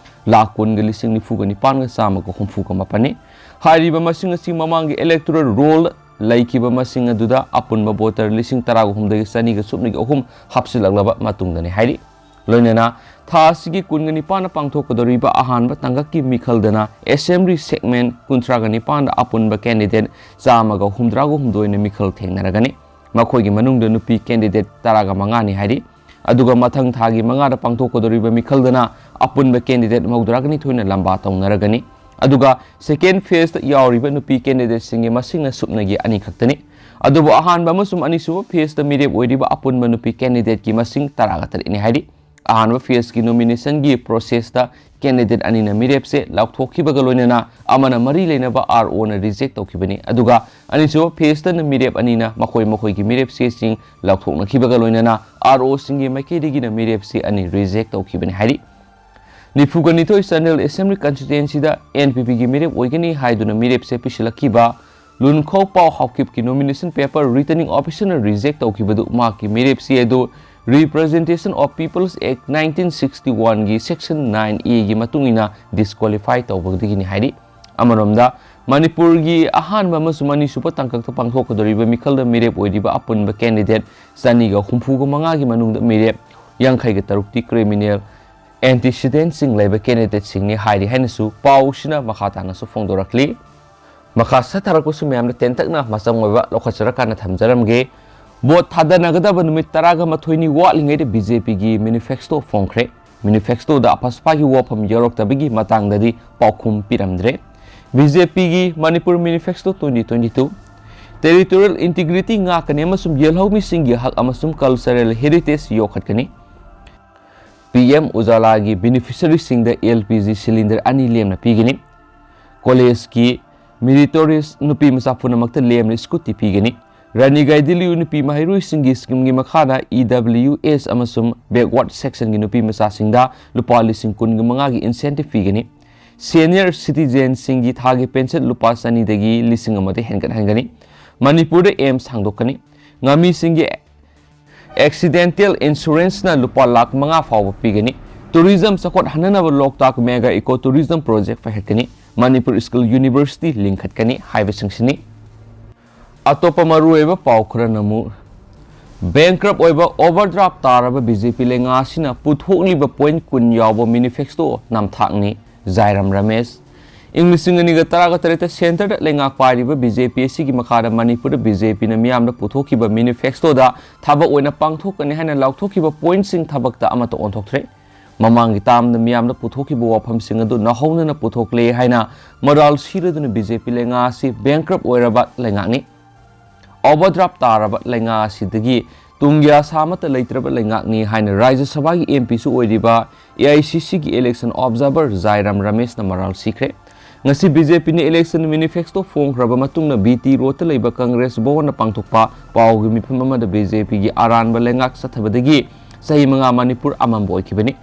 ꯂꯥꯈ ꯀꯨꯟꯒ ꯂꯤꯁꯤꯡ ꯅꯤꯐꯨꯒ ꯅꯤꯄꯥꯟꯒ ꯆꯥꯝꯃꯒ ꯍꯨꯝꯐꯨꯒ ꯃꯥꯄꯟꯅꯤ꯫ ꯍꯥꯏꯔꯤꯕ ꯃꯁꯤꯡ ꯑꯁꯤ ꯃꯃꯥꯡꯒꯤ electoral roll ꯂꯩꯈꯤꯕ ꯃꯁꯤꯡ ꯑꯗꯨꯗ ꯑꯄꯨꯟꯕ voter ꯂꯤꯁꯤꯡ ꯇꯔꯥꯒ ꯍꯨꯝꯗꯣꯏꯒ ꯆꯅꯤꯒ ꯁꯨꯞꯅꯒꯤ ꯑꯍꯨꯝ ꯍꯥꯞꯆꯤꯜꯂꯛꯂꯕ ꯃꯇꯨꯡꯗꯅꯤ ꯍꯥꯏꯔꯤ꯫ ꯂꯣꯏꯅꯅ ꯊꯥ ꯑꯁꯤꯒꯤ ꯀꯨꯟꯒ ꯅꯤꯄꯥꯟꯗ ꯄꯥꯡꯊꯣꯛꯀꯗꯧꯔꯤꯕ ꯑꯍꯥꯟꯕ ꯇꯥꯡꯀꯛꯀꯤ ꯃꯤꯈꯜꯗꯅ Assembly segment ꯀꯨꯟꯊ꯭ꯔꯥꯒ ꯅꯤꯄꯥꯟꯗ ꯑꯄꯨꯟꯕ candidate ꯆꯥꯝꯃꯒ ꯍꯨꯝꯗ꯭ꯔꯥꯒ ꯍꯨꯝꯗꯣꯏꯅ ꯃꯤꯈꯜ ꯊꯦꯡꯅꯔꯒꯅꯤ꯫ ꯃꯈꯣꯏꯒꯤ ꯃꯅꯨꯡꯗ ꯅꯨꯄꯤ candidate ꯇꯔꯥꯒ ꯃꯉꯥꯅꯤ ꯍꯥꯏꯔꯤ꯫ ꯑꯗꯨꯒ ꯃꯊꯪ ꯊꯥꯒꯤ ꯃꯉꯥꯗ ꯄꯥꯡꯊꯣꯛꯀꯗꯧꯔꯤꯕ ꯃꯤꯈꯜꯗꯅ ꯑꯄꯨꯟꯕ candidate ꯃꯧꯗ꯭ꯔꯥꯒ ꯅꯤꯊꯣꯏꯅ ꯂꯝꯕꯥ ꯇꯧꯅꯔꯒꯅꯤ꯫ ꯑꯗꯨꯒ second phaseꯇ ꯌꯥꯎꯔꯤꯕ ꯅꯨꯄꯤ candidateꯁꯤꯡꯒꯤ ꯃꯁꯤꯡꯅ ꯁꯨꯞꯅꯒꯤ ꯑꯅꯤ ꯈꯛꯇꯅꯤ꯫ ꯑꯗꯨꯕꯨ ꯑꯍꯥꯟꯕ ꯑꯃꯁꯨꯡ ꯑꯅꯤꯁꯨꯕ phaseꯇ ꯃꯤꯔꯦꯞ ꯑꯣꯏꯔꯤꯕ ꯑꯄꯨꯟꯕ ꯅꯨꯄꯤ candidateꯀꯤ ꯃꯁꯤꯡ ꯇꯔꯥꯒ ꯇꯔꯦꯠꯅꯤ ꯍꯥꯏꯔꯤ꯫ ꯑꯍꯥꯟꯕ phaseꯀꯤ nominationꯒꯤ processꯇ candidate ꯑꯅꯤꯅ ꯃꯤꯔꯦꯞꯁꯦ ꯂꯥꯎꯊꯣꯛꯈꯤꯕꯒ ꯂꯣꯏꯅꯅ ꯑꯃꯅ ꯃꯔꯤ ꯂꯩꯅꯕ ROꯅ reject ꯇꯧꯈꯤꯕꯅꯤ꯫ ꯑꯗꯨꯒ ꯑꯅꯤꯁꯨꯕ phaseꯇꯅ ꯃꯤꯔꯦꯞ ꯑꯅꯤꯅ ꯃꯈꯣꯏ ꯃꯈꯣꯏꯒꯤ ꯃꯤꯔꯦꯞ ꯆꯦꯁꯤꯡ ꯂꯥꯎꯊꯣꯛꯅꯈꯤꯕꯒ ꯂꯣꯏꯅꯅ ROꯁꯤꯡꯒꯤ ꯃꯥꯏꯀꯩꯗꯒꯤꯅ ꯃꯤꯔꯦꯞ ꯆꯦ ꯑꯅꯤ reject ꯇꯧꯈꯤꯕꯅꯤ ꯍꯥꯏꯔꯤ꯫ ꯅꯤꯐꯨꯒ ꯅꯤꯊꯣꯏ Chandel Assembly Constituencyꯗ NPPꯒꯤ ꯃꯤꯔꯦꯞ ꯑꯣꯏꯒꯅꯤ ꯍꯥꯏꯗꯨꯅ ꯃꯤꯔꯦꯞꯁꯦ ꯄꯤꯁꯤꯜꯂꯛꯈꯤꯕ ꯂꯨꯟꯈꯧ ꯄꯥꯎ ꯍꯥꯎꯀꯤꯞꯀꯤ nomination paper Returning Officerꯅ reject ꯇꯧꯈꯤꯕꯗꯨ ꯃꯍꯥꯛꯀꯤ ꯃꯤꯔꯦꯞ ꯆꯦ ꯑꯗꯨ Representation of People's Act nineteen sixty oneꯒꯤ section nine Aꯒꯤ ꯃꯇꯨꯡ ꯏꯟꯅ disqualify ꯇꯧꯕꯗꯒꯤꯅꯤ ꯍꯥꯏꯔꯤ꯫ ꯑꯃꯔꯣꯝꯗ, ꯃꯅꯤꯄꯨꯔꯒꯤ ꯑꯍꯥꯟꯕ ꯑꯃꯁꯨꯡ ꯑꯅꯤꯁꯨꯕ ꯇꯥꯡꯀꯛꯇ ꯄꯥꯡꯊꯣꯛꯀꯗꯧꯔꯤꯕ ꯃꯤꯈꯜꯗ ꯃꯤꯔꯦꯞ ꯑꯣꯏꯔꯤꯕ ꯑꯄꯨꯟꯕ candidate ꯆꯅꯤꯒ ꯍꯨꯝꯐꯨꯒ ꯃꯉꯥꯒꯤ ꯃꯅꯨꯡꯗ ꯃꯤꯔꯦꯞ ꯌꯥꯡꯈꯩꯒ ꯇꯔꯨꯛꯇꯤ criminal antecedentꯁꯤꯡ ꯂꯩꯕ candidateꯁꯤꯡꯅꯤ ꯍꯥꯏꯔꯤ ꯍꯥꯏꯅꯁꯨ ꯄꯥꯎꯁꯤꯅ ꯃꯈꯥ ꯇꯥꯅꯁꯨ ꯐꯣꯡꯗꯣꯔꯛꯂꯤ꯫ ꯃꯈꯥ ꯁꯠꯊꯔꯛꯄꯁꯨ ꯃꯌꯥꯝꯗ ꯇꯦꯟꯇꯛꯅ ꯃꯆꯪ ꯑꯣꯏꯕ ꯂꯧꯈꯠꯆꯔꯀꯥꯟꯗ ꯊꯝꯖꯔꯝꯒꯦ꯫ ꯚꯣꯠ ꯊꯥꯗꯅꯒꯗꯕ ꯅꯨꯃꯤꯠ ꯇꯔꯥꯒ ꯃꯥꯊꯣꯏꯅꯤ ꯋꯥꯠꯂꯤꯉꯩꯗ ꯕꯤ ꯖꯦ ꯄꯤꯒꯤ ꯃꯦꯅꯤꯐꯦꯁꯇꯣ ꯐꯣꯡꯈ꯭ꯔꯦ꯫ ꯃꯦꯅꯤꯐꯦꯁꯇꯣꯗ ꯑꯐ ꯁꯐꯥꯒꯤ ꯋꯥꯐꯝ ꯌꯥꯎꯔꯛꯇꯕꯒꯤ ꯃꯇꯥꯡꯗꯗꯤ ꯄꯥꯎꯈꯨꯝ ꯄꯤꯔꯝꯗ꯭ꯔꯦ꯫ ꯕꯤ ꯖꯦ ꯄꯤꯒꯤ Manipur manifesto twenty twenty two. Territorial integrity ꯉꯥꯛꯀꯅꯤ ꯑꯃꯁꯨꯡ ꯌꯦꯜꯍꯧꯃꯤꯁꯤꯡꯒꯤ ꯍꯛ ꯑꯃꯁꯨꯡ ꯀꯜꯆꯔꯦꯜ ꯍꯦꯔꯤꯇꯦꯖ ꯌꯣꯛꯈꯠꯀꯅꯤ꯫ ꯄꯤ ꯑꯦꯝ ꯎꯖꯥꯂꯥꯒꯤ ꯕꯦꯅꯤꯐꯤꯁꯔꯤꯁꯤꯡꯗ ꯑꯦꯜ ꯄꯤ ꯖꯤ ꯁꯤꯂꯤꯟꯗꯔ ꯑꯅꯤ ꯂꯦꯝꯅ ꯄꯤꯒꯅꯤ꯫ ꯀꯣꯂꯦꯖꯀꯤ ꯃꯦꯔꯤꯇꯣꯔꯤꯌꯁ ꯅꯨꯄꯤ ꯃꯆꯥ ꯄꯨꯝꯅꯃꯛꯇ ꯂꯦꯝꯅ ꯁ꯭ꯀꯨꯇꯤ ꯄꯤꯒꯅꯤ꯫ ꯔꯥꯅꯤ ꯒꯥꯏꯗꯤꯟꯂꯤꯌꯨ ꯅꯨꯄꯤ ꯃꯍꯩꯔꯣꯏꯁꯤꯡꯒꯤ ꯁ꯭ꯀꯤꯝꯒꯤ ꯃꯈꯥꯗ ꯏ ꯗꯕ꯭ꯂꯤꯌꯨ ꯑꯦꯁ ꯑꯃꯁꯨꯡ ꯕꯦꯛꯋꯥꯔꯗ ꯁꯦꯛꯁꯟꯒꯤ ꯅꯨꯄꯤ ꯃꯆꯥꯁꯤꯡꯗ ꯂꯨꯄꯥ ꯂꯤꯁꯤꯡ ꯀꯨꯟꯒ ꯃꯉꯥꯒꯤ ꯏꯟꯁꯦꯟꯇꯤꯚ ꯄꯤꯒꯅꯤ꯫ ꯁꯦꯅꯤꯌꯔ ꯁꯤꯇꯤꯖꯦꯟꯁꯤꯡꯒꯤ ꯊꯥꯒꯤ ꯄꯦꯟꯁꯟ ꯂꯨꯄꯥ ꯆꯅꯤꯗꯒꯤ ꯂꯤꯁꯤꯡ ꯑꯃꯗ ꯍꯦꯟꯒꯠꯍꯟꯒꯅꯤ꯫ ꯃꯅꯤꯄꯨꯔꯗ ꯑꯦꯝꯁ ꯍꯥꯡꯗꯣꯛꯀꯅꯤ꯫ ꯉꯥꯃꯤꯁꯤꯡꯒꯤ ꯑꯦꯛꯁꯤꯗꯦꯟꯇꯦꯜ ꯏꯟꯁꯨꯔꯦꯟꯁꯅ ꯂꯨꯄꯥ ꯂꯥꯈ ꯃꯉꯥ ꯐꯥꯎꯕ ꯄꯤꯒꯅꯤ꯫ ꯇꯨꯔꯤꯖꯝ ꯆꯥꯎꯈꯠꯍꯟꯅꯅꯕ ꯂꯣꯛꯇꯥꯛ ꯃꯦꯒꯥ ꯏꯀꯣ ꯇꯨꯔꯤꯖꯝ ꯄ꯭ꯔꯣꯖꯦꯛ ꯄꯥꯏꯈꯠꯀꯅꯤ꯫ ꯃꯅꯤꯄꯨꯔ ꯁ꯭ꯀꯤꯜ ꯌꯨꯅꯤꯚꯔꯁꯤꯇꯤ ꯂꯤꯡꯈꯠꯀꯅꯤ ꯍꯥꯏꯕꯁꯤꯡꯁꯤꯅꯤ꯫ ꯑꯇꯣꯞꯄ ꯃꯔꯨꯑꯣꯏꯕ ꯄꯥꯎ ꯈꯔꯅ ꯑꯃꯨꯛ, ꯕꯦꯡꯀ꯭ꯔꯞ ꯑꯣꯏꯕ ꯑꯣꯚꯔꯗ꯭ꯔꯥꯐ ꯇꯥꯔꯕ ꯕꯤ ꯖꯦ ꯄꯤ ꯂꯩꯉꯥꯛ ꯑꯁꯤꯅ ꯄꯨꯊꯣꯛꯂꯤꯕ ꯄꯣꯏꯟꯠ ꯀꯨꯟ ꯌꯥꯎꯕ ꯃꯦꯅꯤꯐꯦꯁꯇꯣ ꯅꯝꯊꯥꯛꯅꯤ, ꯖꯥꯏꯔꯥꯝ ꯔꯃꯦꯁ꯫ ꯏꯪ ꯂꯤꯁꯤꯡ ꯑꯅꯤꯒ ꯇꯔꯥꯒ ꯇꯔꯦꯠꯇ ꯁꯦꯟꯇꯔꯗ ꯂꯩꯉꯥꯛ ꯄꯥꯏꯔꯤꯕ ꯕꯤ ꯖꯦ ꯄꯤ ꯑꯁꯤꯒꯤ ꯃꯈꯥꯗ ꯃꯅꯤꯄꯨꯔꯗ ꯕꯤ ꯖꯦ ꯄꯤꯅ ꯃꯤꯌꯥꯝꯗ ꯄꯨꯊꯣꯛꯈꯤꯕ ꯃꯦꯅꯤꯐꯦꯁꯇꯣꯗ ꯊꯕꯛ ꯑꯣꯏꯅ ꯄꯥꯡꯊꯣꯛꯀꯅꯤ ꯍꯥꯏꯅ ꯂꯥꯎꯊꯣꯛꯈꯤꯕ ꯄꯣꯏꯟꯠꯁꯤꯡ ꯊꯕꯛꯇ ꯑꯃꯠꯇ ꯑꯣꯟꯊꯣꯛꯇ꯭ꯔꯦ꯫ ꯃꯃꯥꯡꯒꯤ ꯇꯥꯝꯗ ꯃꯤꯌꯥꯝꯗ ꯄꯨꯊꯣꯛꯈꯤꯕ ꯋꯥꯐꯝꯁꯤꯡ ꯑꯗꯨ ꯅꯧꯍꯧꯅꯅ ꯄꯨꯊꯣꯛꯂꯦ ꯍꯥꯏꯅ ꯃꯔꯥꯜ ꯁꯤꯔꯗꯨꯅ ꯕꯤ ꯖꯦ ꯄꯤ ꯂꯩꯉꯥꯛ ꯑꯁꯤ ꯕꯦꯡꯀ꯭ꯔꯞ ꯑꯣꯏꯔꯕ ꯂꯩꯉꯥꯛꯅꯤ꯫ ꯑꯣꯚꯔꯗ꯭ꯔꯥꯐ ꯇꯥꯔꯕ ꯂꯩꯉꯥꯛ ꯑꯁꯤꯗꯒꯤ ꯇꯨꯡꯒꯤ ꯑꯥꯁꯥ ꯑꯃꯠꯇ ꯂꯩꯇ꯭ꯔꯕ ꯂꯩꯉꯥꯛꯅꯤ ꯍꯥꯏꯅ ꯔꯥꯖ꯭ꯌ ꯁꯚꯥꯒꯤ ꯑꯦꯝ ꯄꯤꯁꯨ ꯑꯣꯏꯔꯤꯕ ꯑꯦ ꯑꯥꯏ ꯁꯤ ꯁꯤꯒꯤ ꯏꯂꯦꯛꯁꯟ ꯑꯣꯕꯖꯥꯔꯚꯔ ꯖꯥꯏꯔꯥꯝ ꯔꯃꯦꯁꯅ ꯃꯔꯥꯜ ꯁꯤꯈ꯭ꯔꯦ꯫ ꯉꯁꯤ ꯕꯤ ꯖꯦ ꯄꯤꯅ ꯏꯂꯦꯛꯁꯟ ꯃꯦꯅꯤꯐꯦꯁꯇꯣ ꯐꯣꯡꯈ꯭ꯔꯕ ꯃꯇꯨꯡꯗ ꯕꯤ ꯇꯤ ꯔꯣꯗꯇ ꯂꯩꯕ ꯀꯪꯒ꯭ꯔꯦꯁ ꯚꯋꯟꯗ ꯄꯥꯡꯊꯣꯛꯄ ꯄꯥꯎꯒꯤ ꯃꯤꯐꯝ ꯑꯃꯗ ꯕꯤ ꯖꯦ ꯄꯤꯒꯤ ꯑꯔꯥꯟꯕ ꯂꯩꯉꯥꯛ ꯆꯠꯊꯕꯗꯒꯤ ꯆꯍꯤ ꯃꯉꯥ ꯃꯅꯤꯄꯨꯔ ꯑꯃꯝꯕ ꯑꯣꯏꯈꯤꯕꯅꯤ꯫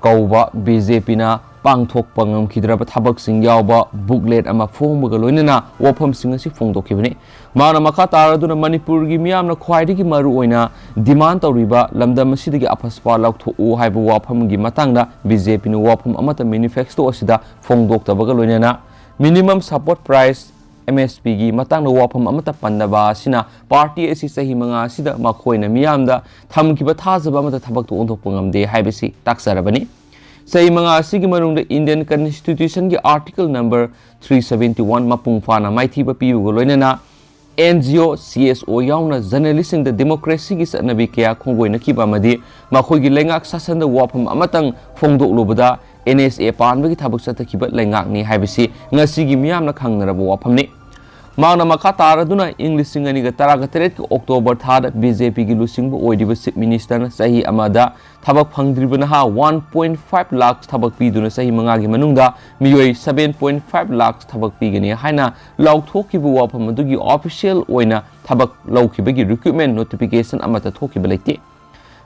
ꯀꯧꯕ ꯕꯤ ꯖꯦ ꯄꯤꯅ ꯄꯥꯡꯊꯣꯛꯄ ꯉꯝꯈꯤꯗ꯭ꯔꯕ ꯊꯕꯛꯁꯤꯡ ꯌꯥꯎꯕ ꯕꯨꯛꯂꯦꯠ ꯑꯃ ꯐꯣꯡꯕꯒ ꯂꯣꯏꯅꯅ ꯋꯥꯐꯝꯁꯤꯡ ꯑꯁꯤ ꯐꯣꯡꯗꯣꯛꯈꯤꯕꯅꯤ꯫ ꯃꯥꯅ ꯃꯈꯥ ꯇꯥꯔꯗꯨꯅ ꯃꯅꯤꯄꯨꯔꯒꯤ ꯃꯤꯌꯥꯝꯅ ꯈ꯭ꯋꯥꯏꯗꯒꯤ ꯃꯔꯨ ꯑꯣꯏꯅ ꯗꯤꯃꯥꯟ ꯇꯧꯔꯤꯕ ꯂꯝꯗꯝ ꯑꯁꯤꯗꯒꯤ ꯑꯐ ꯁꯐꯥ ꯂꯧꯊꯣꯛꯎ ꯍꯥꯏꯕ ꯋꯥꯐꯝꯒꯤ ꯃꯇꯥꯡꯗ ꯕꯤ ꯖꯦ ꯄꯤꯅ ꯋꯥꯐꯝ ꯑꯃꯠꯇ ꯃꯦꯅꯤꯐꯦꯁꯇꯣ ꯑꯁꯤꯗ ꯐꯣꯡꯗꯣꯛꯇꯕꯒ ꯂꯣꯏꯅꯅ ꯃꯤꯅꯤꯃꯝ ꯁꯄꯣꯔꯠ ꯄ꯭ꯔꯥꯏꯁ, ꯑꯦꯝ ꯑꯦꯁ ꯄꯤꯒꯤ ꯃꯇꯥꯡꯗ ꯋꯥꯐꯝ ꯑꯃꯠꯇ ꯄꯟꯗꯕ ꯑꯁꯤꯅ ꯄꯥꯔꯇꯤ ꯑꯁꯤ ꯆꯍꯤ ꯃꯉꯥ ꯑꯁꯤꯗ ꯃꯈꯣꯏꯅ ꯃꯤꯌꯥꯝꯗ ꯊꯝꯈꯤꯕ ꯊꯥꯖꯕ ꯑꯃꯠꯇ ꯊꯕꯛꯇ ꯑꯣꯟꯊꯣꯛꯄ ꯉꯝꯗꯦ ꯍꯥꯏꯕꯁꯤ ꯇꯥꯛꯆꯔꯕꯅꯤ꯫ ꯆꯍꯤ ꯃꯉꯥ ꯑꯁꯤꯒꯤ ꯃꯅꯨꯡꯗ ꯏꯟꯗꯤꯌꯟ ꯀꯟꯁꯇꯤꯇ꯭ꯌꯨꯁꯟꯒꯤ article number three seventy one ꯃꯄꯨꯡ ꯐꯥꯅ ꯃꯥꯏꯊꯤꯕ ꯄꯤꯕꯒ ꯂꯣꯏꯅꯅ NGO, CSO ꯌꯥꯎꯅ ꯖꯔꯅꯦꯂꯤꯁꯁꯤꯡꯗ ꯗꯦꯃꯣꯀ꯭ꯔꯦꯁꯤꯒꯤ ꯆꯠꯅꯕꯤ ꯀꯌꯥ ꯈꯣꯡꯒꯣꯏꯅꯈꯤꯕ ꯑꯃꯗꯤ ꯃꯈꯣꯏꯒꯤ ꯂꯩꯉꯥꯛ ꯁꯥꯁꯟꯗ ꯋꯥꯐꯝ ꯑꯃꯇꯪ ꯐꯣꯡꯗꯣꯛꯂꯨꯕꯗ NSA ꯄꯥꯟꯕꯒꯤ ꯊꯕꯛ ꯆꯠꯊꯈꯤꯕ ꯂꯩꯉꯥꯛꯅꯤ ꯍꯥꯏꯕꯁꯤ ꯉꯁꯤꯒꯤ ꯃꯤꯌꯥꯝꯅ ꯈꯪꯅꯔꯕ ꯋꯥꯐꯝꯅꯤ꯫ ꯃꯍꯥꯛꯅ ꯃꯈꯥ ꯇꯥꯔꯗꯨꯅ ꯏꯪ ꯂꯤꯁꯤꯡ ꯑꯅꯤꯒ ꯇꯔꯥꯒ ꯇꯔꯦꯠꯀꯤ October ꯊꯥꯗ BJPꯒꯤ ꯂꯨꯆꯤꯡꯕ ꯑꯣꯏꯔꯤꯕ Chief Ministerꯅ ꯆꯍꯤ ꯑꯃꯗ ꯊꯕꯛ ꯐꯪꯗ꯭ꯔꯤꯕ ꯅꯍꯥ one point five lakh ꯊꯕꯛ ꯄꯤꯗꯨꯅ ꯆꯍꯤ ꯃꯉꯥꯒꯤ ꯃꯅꯨꯡꯗ ꯃꯤꯑꯣꯏ seven point five lakh ꯊꯕꯛ ꯄꯤꯒꯅꯤ ꯍꯥꯏꯅ ꯂꯥꯎꯊꯣꯛꯈꯤꯕ ꯋꯥꯐꯝ ꯑꯗꯨꯒꯤ official ꯑꯣꯏꯅ ꯊꯕꯛ ꯂꯧꯈꯤꯕꯒꯤ recruitment notification ꯑꯃꯠꯇ ꯊꯣꯛꯈꯤꯕ ꯂꯩꯇꯦ꯫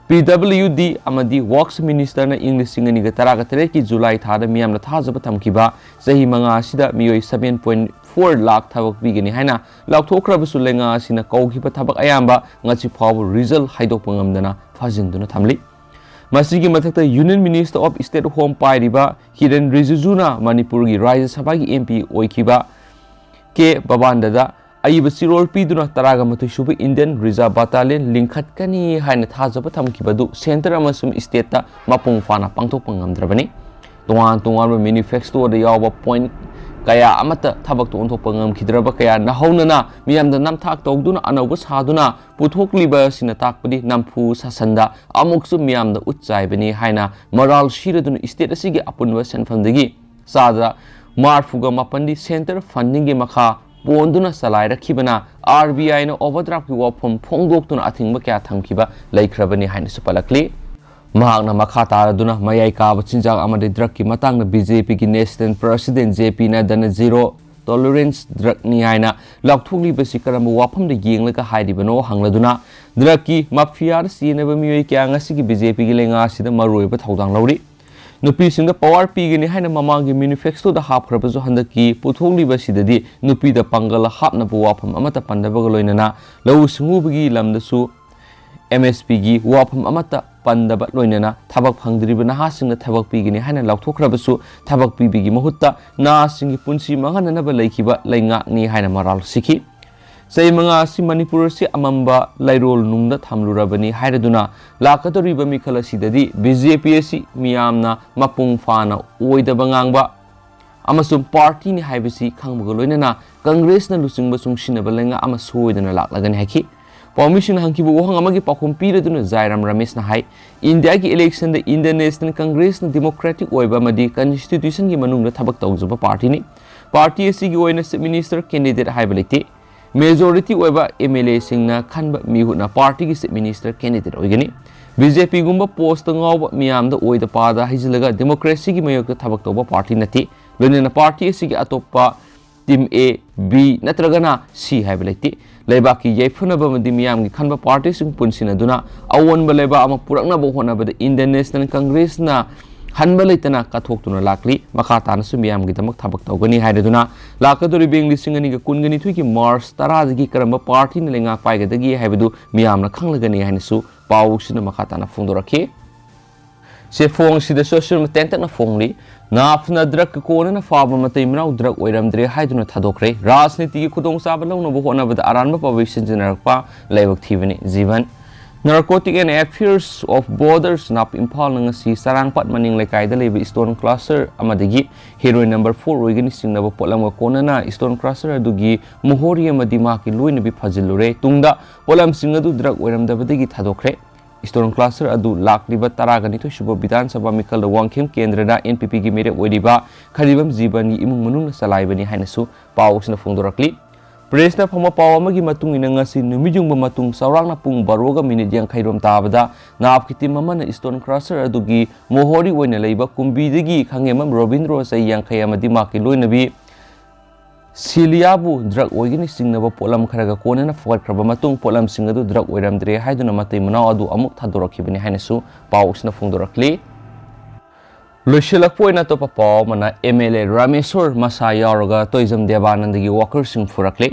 PWD ꯑꯃꯗꯤ Works Ministerꯅ ꯏꯪ ꯂꯤꯁꯤꯡ ꯑꯅꯤꯒ ꯇꯔꯥꯒ ꯇꯔꯦꯠꯀꯤ July ꯊꯥꯗ ꯃꯤꯌꯥꯝꯅ ꯊꯥꯖꯕ ꯊꯝꯈꯤꯕ ꯆꯍꯤ ꯃꯉꯥ ꯑꯁꯤꯗ ꯃꯤꯑꯣꯏ seven point four lakh ꯊꯕꯛ ꯄꯤꯒꯅꯤ ꯍꯥꯏꯅ ꯂꯥꯎꯊꯣꯛꯈ꯭ꯔꯕꯁꯨ ꯂꯩꯉꯥꯛ ꯑꯁꯤꯅ ꯀꯧꯈꯤꯕ ꯊꯕꯛ ꯑꯌꯥꯝꯕ ꯉꯁꯤ ꯐꯥꯎꯕ result ꯍꯥꯏꯗꯣꯛꯄ ꯉꯝꯗꯅ ꯐꯥꯖꯤꯟꯗꯨꯅ ꯊꯝꯂꯤ꯫ ꯃꯁꯤꯒꯤ ꯃꯊꯛꯇ Union Minister of State Home ꯄꯥꯏꯔꯤꯕ ꯀꯤꯔꯟ ꯔꯤꯖꯤꯖꯨꯅ ꯃꯅꯤꯄꯨꯔꯒꯤ ꯔꯥꯖ꯭ꯌ ꯁꯚꯥꯒꯤ MP ꯑꯣꯏꯈꯤꯕ ꯀꯦ ꯕꯕꯥꯟꯗꯗ ꯑꯏꯕ ꯆꯤꯔꯣꯜ ꯄꯤꯗꯨꯅ ꯇꯔꯥꯒ ꯃꯥꯊꯣꯏ ꯁꯨꯕ Indian Reserve Battalion ꯂꯤꯡꯈꯠꯀꯅꯤ ꯍꯥꯏꯅ ꯊꯥꯖꯕ ꯊꯝꯈꯤꯕ ꯑꯗꯨ centre ꯑꯃꯁꯨꯡ stateꯇ ꯃꯄꯨꯡ ꯐꯥꯅ ꯄꯥꯡꯊꯣꯛꯄ ꯉꯝꯗ꯭ꯔꯕꯅꯤ꯫ ꯇꯣꯉꯥꯟ ꯇꯣꯉꯥꯟꯕ manifestoꯗ ꯌꯥꯎꯕ point ꯀꯌꯥ ꯑꯃꯠꯇ ꯊꯕꯛꯇ ꯑꯣꯟꯊꯣꯛꯄ ꯉꯝꯈꯤꯗ꯭ꯔꯕ ꯀꯌꯥꯅ ꯍꯧꯅꯅ ꯃꯤꯌꯥꯝꯗ ꯅꯝꯊꯥꯛ ꯇꯧꯗꯨꯅ ꯑꯅꯧꯕ ꯁꯥꯗꯨꯅ ꯄꯨꯊꯣꯛꯂꯤꯕ ꯑꯁꯤꯅ ꯇꯥꯛꯄꯗꯤ ꯅꯝꯐꯨ ꯁꯥꯁꯟꯗ ꯑꯃꯨꯛꯁꯨ ꯃꯤꯌꯥꯝꯗ ꯎꯠ ꯆꯥꯏꯕꯅꯤ ꯍꯥꯏꯅ ꯃꯔꯥꯜ ꯁꯤꯔꯗꯨꯅ state ꯑꯁꯤꯒꯤ ꯑꯄꯨꯟꯕ ꯁꯦꯟꯐꯝꯗꯒꯤ ꯆꯥꯗ ꯃꯔꯐꯨꯒ ꯃꯥꯄꯟꯗꯤ centre fundingꯒꯤ ꯃꯈꯥ ꯄꯣꯟꯗꯨꯅ ꯆꯂꯥꯏꯔꯛꯈꯤꯕꯅ RBIꯅ overdraftꯀꯤ ꯋꯥꯐꯝ ꯐꯣꯡꯗꯣꯛꯇꯨꯅ ꯑꯊꯤꯡꯕ ꯀꯌꯥ ꯊꯝꯈꯤꯕ ꯂꯩꯈ꯭ꯔꯕꯅꯤ ꯍꯥꯏꯅꯁꯨ ꯄꯜꯂꯛꯂꯤ꯫ ꯃꯍꯥꯛꯅ ꯃꯈꯥ ꯇꯥꯔꯗꯨꯅ ꯃꯌꯥꯏ ꯀꯥꯕ ꯆꯤꯟꯖꯥꯛ ꯑꯃꯗꯤ drugꯀꯤ ꯃꯇꯥꯡꯗ BJPꯒꯤ National President JP Naddana zero tolerance drugꯅꯤ ꯍꯥꯏꯅ ꯂꯥꯎꯊꯣꯛꯂꯤꯕꯁꯤ ꯀꯔꯝꯕ ꯋꯥꯐꯝꯗ ꯌꯦꯡꯂꯒ ꯍꯥꯏꯔꯤꯕꯅꯣ ꯍꯪꯂꯗꯨꯅ drugꯀꯤ mafiaꯗ ꯆꯦꯟꯅꯕ ꯃꯤꯑꯣꯏ ꯀꯌꯥ ꯉꯁꯤꯒꯤ BJPꯒꯤ ꯂꯩꯉꯥꯛ ꯑꯁꯤꯗ ꯃꯔꯨꯑꯣꯏꯕ ꯊꯧꯗꯥꯡ ꯂꯧꯔꯤ꯫ ꯅꯨꯄꯤꯁꯤꯡꯗ power ꯄꯤꯒꯅꯤ ꯍꯥꯏꯅ ꯃꯃꯥꯡꯒꯤ manifestoꯗ ꯍꯥꯞꯈ꯭ꯔꯕꯁꯨ ꯍꯟꯗꯛꯀꯤ ꯄꯨꯊꯣꯛꯂꯤꯕꯁꯤꯗꯗꯤ ꯅꯨꯄꯤꯗ ꯄꯥꯡꯒꯜ ꯍꯥꯞꯅꯕ ꯋꯥꯐꯝ ꯑꯃꯠꯇ ꯄꯟꯗꯕꯒ ꯂꯣꯏꯅꯅ ꯂꯧꯎ ꯁꯤꯡꯎꯕꯒꯤ ꯂꯝꯗꯁꯨ MSPꯒꯤ ꯋꯥꯐꯝ ꯑꯃꯠꯇ ꯄꯟꯗꯕ ꯂꯣꯏꯅꯅ ꯊꯕꯛ ꯐꯪꯗ꯭ꯔꯤꯕ ꯅꯍꯥꯁꯤꯡꯗ ꯊꯕꯛ ꯄꯤꯒꯅꯤ ꯍꯥꯏꯅ ꯂꯥꯎꯊꯣꯛꯈ꯭ꯔꯕꯁꯨ ꯊꯕꯛ ꯄꯤꯕꯒꯤ ꯃꯍꯨꯠꯇ ꯅꯍꯥꯁꯤꯡꯒꯤ ꯄꯨꯟꯁꯤ ꯃꯥꯡꯍꯟꯅꯅꯕ ꯂꯩꯈꯤꯕ ꯂꯩꯉꯥꯛꯅꯤ ꯍꯥꯏꯅ ꯃꯔꯥꯜ ꯁꯤꯈꯤ꯫ ꯆꯍꯤ ꯃꯉꯥ ꯑꯁꯤ ꯃꯅꯤꯄꯨꯔ ꯑꯁꯤ ꯑꯃꯝꯕ ꯂꯩꯔꯣꯜ ꯅꯨꯡꯗ ꯊꯝꯂꯨꯔꯕꯅꯤ ꯍꯥꯏꯔꯗꯨꯅ ꯂꯥꯛꯀꯗꯧꯔꯤꯕ ꯃꯤꯈꯜ ꯑꯁꯤꯗꯗꯤ BJP ꯑꯁꯤ ꯃꯤꯌꯥꯝꯅ ꯃꯄꯨꯡ ꯐꯥꯅ ꯑꯣꯏꯗꯕ ꯉꯥꯡꯕ ꯑꯃꯁꯨꯡ partyꯅꯤ ꯍꯥꯏꯕꯁꯤ ꯈꯪꯕꯒ ꯂꯣꯏꯅꯅ ꯀꯪꯒ꯭ꯔꯦꯁꯅ ꯂꯨꯆꯤꯡꯕ ꯆꯨꯡꯁꯤꯟꯅꯕ ꯂꯩꯉꯥꯛ ꯑꯃ ꯁꯣꯏꯗꯅ ꯂꯥꯛꯂꯒꯅꯤ ꯍꯥꯏꯈꯤ꯫ ꯄꯥꯎꯃꯤꯁꯤꯡꯅ ꯍꯪꯈꯤꯕ ꯋꯥꯍꯪ ꯑꯃꯒꯤ ꯄꯥꯎꯈꯨꯝ ꯄꯤꯔꯗꯨꯅ ꯖꯥꯏꯔꯥꯝ ꯔꯃꯦꯁꯅ ꯍꯥꯏ, ꯏꯟꯗꯤꯌꯥꯒꯤ ꯏꯂꯦꯛꯁꯟꯗ Indian National Congressꯅ democratic ꯑꯣꯏꯕ ꯑꯃꯗꯤ constitutionꯒꯤ ꯃꯅꯨꯡꯗ ꯊꯕꯛ ꯇꯧꯖꯕ ꯄꯥꯔꯇꯤꯅꯤ꯫ ꯄꯥꯔꯇꯤ ꯑꯁꯤꯒꯤ ꯑꯣꯏꯅ Chief Minister candidate ꯍꯥꯏꯕ ꯂꯩꯇꯦ꯫ Majority ꯑꯣꯏꯕ MLAꯁꯤꯡꯅ ꯈꯟꯕ ꯃꯤꯍꯨꯠꯅ ꯄꯥꯔꯇꯤꯒꯤ Chief Minister candidate ꯑꯣꯏꯒꯅꯤ꯫ BJPꯒꯨꯝꯕ postꯇ ꯉꯥꯎꯕ ꯃꯤꯌꯥꯝꯗ ꯑꯣꯏꯗ ꯄꯥꯗ ꯍꯩꯖꯤꯜꯂꯒ democracyꯒꯤ ꯃꯥꯌꯣꯛꯇ ꯊꯕꯛ ꯇꯧꯕ ꯄꯥꯔꯇꯤ ꯅꯠꯇꯦ꯫ ꯂꯣꯏꯅꯅ ꯄꯥꯔꯇꯤ ꯑꯁꯤꯒꯤ ꯑꯇꯣꯞꯄ team A, B ꯅꯠꯇ꯭ꯔꯒꯅ C ꯍꯥꯏꯕ ꯂꯩꯇꯦ꯫ ꯂꯩꯕꯥꯛꯀꯤ ꯌꯥꯏꯐꯅꯕ ꯑꯃꯗꯤ ꯃꯤꯌꯥꯝꯒꯤ ꯈꯟꯕ ꯄꯥꯔꯇꯤꯁꯤꯡ ꯄꯨꯟꯁꯤꯟꯅꯗꯨꯅ ꯑꯑꯣꯟꯕ ꯂꯩꯕꯥꯛ ꯑꯃ ꯄꯨꯔꯛꯅꯕ ꯍꯣꯠꯅꯕꯗ Indian National Congressꯅ ꯍꯟꯕ ꯂꯩꯇꯅ ꯀꯠꯊꯣꯛꯇꯨꯅ ꯂꯥꯛꯂꯤ꯫ ꯃꯈꯥ ꯇꯥꯅꯁꯨ ꯃꯤꯌꯥꯝꯒꯤꯗꯃꯛ ꯊꯕꯛ ꯇꯧꯒꯅꯤ ꯍꯥꯏꯔꯗꯨꯅ ꯂꯥꯛꯀꯗꯧꯔꯤꯕ ꯏꯪ ꯂꯤꯁꯤꯡ ꯑꯅꯤꯒ ꯀꯨꯟꯒ ꯅꯤꯊꯣꯏꯒꯤ March ꯇꯔꯥꯗꯒꯤ ꯀꯔꯝꯕ ꯄꯥꯔꯇꯤꯅ ꯂꯩꯉꯥꯛ ꯄꯥꯏꯒꯗꯒꯦ ꯍꯥꯏꯕꯗꯨ ꯃꯤꯌꯥꯝꯅ ꯈꯪꯂꯒꯅꯤ ꯍꯥꯏꯅꯁꯨ ꯄꯥꯎꯁꯤꯅ ꯃꯈꯥ ꯇꯥꯅ ꯐꯣꯡꯗꯣꯔꯛꯈꯤ꯫ ꯆꯦꯐꯣꯡꯁꯤꯗ ꯁꯣꯁꯦꯜ ꯇꯦꯟꯇꯛꯅ ꯐꯣꯡꯂꯤ꯫ ꯅꯥꯞꯅ ꯗ꯭ꯔꯒꯀ ꯀꯣꯟꯅꯅ ꯐꯥꯕ ꯃꯇꯩ ꯃꯅꯥꯎ ꯗ꯭ꯔꯒ ꯑꯣꯏꯔꯝꯗ꯭ꯔꯦ ꯍꯥꯏꯗꯨꯅ ꯊꯥꯗꯣꯛꯈ꯭ꯔꯦ꯫ ꯔꯥꯖꯅꯤꯇꯤꯒꯤ ꯈꯨꯗꯣꯡꯆꯥꯕ ꯂꯧꯅꯕ ꯍꯣꯠꯅꯕꯗ ꯑꯔꯥꯟꯕ ꯄꯥꯝꯕꯩ ꯁꯤꯖꯤꯟꯅꯔꯛꯄ ꯂꯥꯏꯕꯛ ꯊꯤꯕꯅꯤ꯫ ꯖꯤꯕꯟ꯫ Narcotic and Affairs of Borders ꯅꯥꯞ ꯏꯝꯐꯥꯜꯅ ꯉꯁꯤ ꯆꯔꯥꯡꯄꯥꯠ ꯃꯅꯤꯡ ꯂꯩꯀꯥꯏꯗ ꯂꯩꯕ stone crusher ꯑꯃꯗꯒꯤ heroin number four ꯑꯣꯏꯒꯅꯤ ꯆꯤꯡꯅꯕ ꯄꯣꯠꯂꯝꯒ ꯀꯣꯟꯅꯅ stone crusher ꯑꯗꯨꯒꯤ ꯃꯣꯍꯣꯔꯤ ꯑꯃꯗꯤ ꯃꯍꯥꯛꯀꯤ ꯂꯣꯏꯅꯕꯤ ꯐꯥꯖꯤꯜꯂꯨꯔꯦ꯫ ꯇꯨꯡꯗ ꯄꯣꯠꯂꯝꯁꯤꯡ ꯑꯗꯨ ꯗ꯭ꯔꯒ ꯑꯣꯏꯔꯝꯗꯕꯗꯒꯤ ꯊꯥꯗꯣꯛꯈ꯭ꯔꯦ꯫ Stone crusher ꯑꯗꯨ ꯂꯥꯛꯂꯤꯕ ꯇꯔꯥꯒ ꯅꯤꯊꯣꯏ ꯁꯨꯕ ꯕꯤꯙꯥꯟ ꯁꯚꯥ ꯃꯤꯈꯜꯗ ꯋꯥꯡꯈꯦꯝ ꯀꯦꯟꯗ꯭ꯔꯗ NPPꯒꯤ ꯃꯤꯔꯦꯞ ꯑꯣꯏꯔꯤꯕ ꯈꯔꯤꯕꯝ ꯖꯤꯕꯟꯒꯤ ꯏꯃꯨꯡ ꯃꯅꯨꯡꯅ ꯆꯂꯥꯏꯕꯅꯤ ꯍꯥꯏꯅꯁꯨ ꯄꯥꯎ ꯑꯁꯤꯅ ꯐꯣꯡꯗꯣꯔꯛꯂꯤ꯫ Pressꯅ ꯐꯪꯕ ꯄꯥꯎ ꯑꯃꯒꯤ ꯃꯇꯨꯡ ꯏꯟꯅ ꯉꯁꯤ ꯅꯨꯃꯤꯠ ꯌꯨꯡꯕ ꯃꯇꯨꯡ ꯆꯥꯎꯔꯥꯛꯅ ꯄꯨꯡ ꯕꯥꯔꯣꯒ ꯃꯤꯅꯤꯠ ꯌꯥꯡꯈꯩ ꯔꯣꯝ ꯇꯥꯕꯗ ꯅꯥꯞꯀꯤ team ꯑꯃꯅ stone crusher ꯑꯗꯨꯒꯤ ꯃꯣꯍꯣꯔꯤ ꯑꯣꯏꯅ ꯂꯩꯕ ꯀꯨꯝꯕꯤꯗꯒꯤ ꯈꯪꯍꯦꯝꯕꯝ ꯔꯣꯕꯤꯟꯗ꯭ꯔꯣ ꯆꯍꯤ ꯌꯥꯡꯈꯩ ꯑꯃꯗꯤ ꯃꯍꯥꯛꯀꯤ ꯂꯣꯏꯅꯕꯤ ꯁꯤꯂꯤꯌꯥꯕꯨ ꯗ꯭ꯔꯒ ꯑꯣꯏꯒꯅꯤ ꯆꯤꯡꯅꯕ ꯄꯣꯠꯂꯝ ꯈꯔꯒ ꯀꯣꯟꯅꯅ ꯐꯒꯠꯈ꯭ꯔꯕ ꯃꯇꯨꯡ ꯄꯣꯠꯂꯝꯁꯤꯡ ꯑꯗꯨ ꯗ꯭ꯔꯒ ꯑꯣꯏꯔꯝꯗ꯭ꯔꯦ ꯍꯥꯏꯗꯨꯅ ꯃꯇꯩ ꯃꯅꯥꯎ ꯑꯗꯨ ꯑꯃꯨꯛ ꯊꯥꯗꯣꯔꯛꯈꯤꯕꯅꯤ ꯍꯥꯏꯅꯁꯨ ꯄꯥꯎ ꯑꯁꯤꯅ ꯐꯣꯡꯗꯣꯔꯛꯂꯤ꯫ ꯂꯣꯏꯁꯤꯜꯂꯛꯄ ꯑꯣꯏꯅ ꯑꯇꯣꯞꯄ ꯄꯥꯎ ꯑꯃꯅ MLA ꯔꯥꯃꯦꯁꯣꯔ ꯃꯁꯥ ꯌꯥꯎꯔꯒ ꯇꯣꯏꯖꯝ ꯗꯦꯕꯥꯅꯟꯗꯒꯤ workerꯁꯤꯡ ꯐꯨꯔꯛꯂꯤ꯫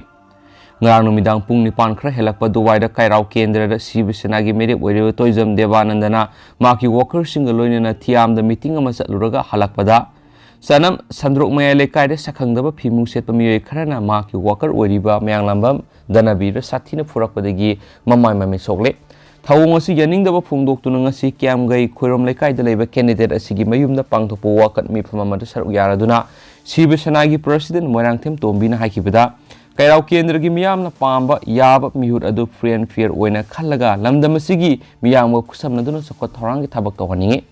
ꯉꯔꯥꯡ ꯅꯨꯃꯤꯗꯥꯡ ꯄꯨꯡ ꯅꯤꯄꯥꯟ ꯈꯔ ꯍꯦꯜꯂꯛꯄ ꯑꯗꯨꯋꯥꯏꯗ ꯀꯩꯔꯥꯎ ꯀꯦꯟꯗ꯭ꯔꯗ ꯁꯤꯕ ꯁꯦꯅꯥꯒꯤ ꯃꯤꯔꯦꯞ ꯑꯣꯏꯔꯤꯕ ꯇꯣꯏꯖꯝ ꯗꯦꯕꯥꯅꯟꯗꯅ ꯃꯍꯥꯛꯀꯤ workerꯁꯤꯡꯒ ꯂꯣꯏꯅꯅ ꯊꯤꯌꯥꯝꯗ meeting ꯑꯃ ꯆꯠꯂꯨꯔꯒ ꯍꯜꯂꯛꯄꯗ ꯆꯅꯝ ꯁꯟꯗ꯭ꯔꯣꯛ ꯃꯌꯥꯏ ꯂꯩꯀꯥꯏꯗ ꯁꯛꯈꯪꯗꯕ ꯐꯤꯃꯨ ꯁꯦꯠꯄ ꯃꯤꯑꯣꯏ ꯈꯔꯅ ꯃꯍꯥꯛꯀꯤ worker ꯑꯣꯏꯔꯤꯕ ꯃꯌꯥꯡꯂꯥꯝꯕꯝ ꯗꯅꯕꯤꯔ ꯁꯥꯊꯤꯅ ꯐꯨꯔꯛꯄꯗꯒꯤ ꯃꯃꯥꯏ ꯃꯃꯤꯠ ꯁꯣꯛꯂꯦ꯫ ꯊꯧꯑꯣꯡ ꯑꯁꯤ ꯌꯥꯅꯤꯡꯗꯕ ꯐꯣꯡꯗꯣꯛꯇꯨꯅ ꯉꯁꯤ ꯀ꯭ꯌꯥꯝꯒꯩ ꯈꯣꯏꯔꯣꯝ ꯂꯩꯀꯥꯏꯗ ꯂꯩꯕ candidate ꯑꯁꯤꯒꯤ ꯃꯌꯨꯝꯗ ꯄꯥꯡꯊꯣꯛꯄ ꯋꯥꯀꯠ ꯃꯤꯐꯝ ꯑꯃꯗ ꯁꯔꯨꯛ ꯌꯥꯔꯗꯨꯅ ꯁꯤꯕ ꯁꯦꯅꯥꯒꯤ president ꯃꯣꯏꯔꯥꯡꯊꯦꯝ ꯇꯣꯝꯕꯤꯅ ꯍꯥꯏꯈꯤꯕꯗ, ꯀꯩꯔꯥꯎ ꯀꯦꯟꯗ꯭ꯔꯒꯤ ꯃꯤꯌꯥꯝꯅ ꯄꯥꯝꯕ ꯌꯥꯕ ꯃꯤꯍꯨꯠ ꯑꯗꯨ free and fair ꯑꯣꯏꯅ ꯈꯜꯂꯒ ꯂꯝꯗꯝ ꯑꯁꯤꯒꯤ ꯃꯤꯌꯥꯝꯒ ꯈꯨꯠꯁꯝꯅꯗꯨꯅ ꯆꯥꯎꯈꯠ ꯊꯧꯔꯥꯡꯒꯤ ꯊꯕꯛ ꯇꯧꯍꯟꯅꯤꯡꯏ꯫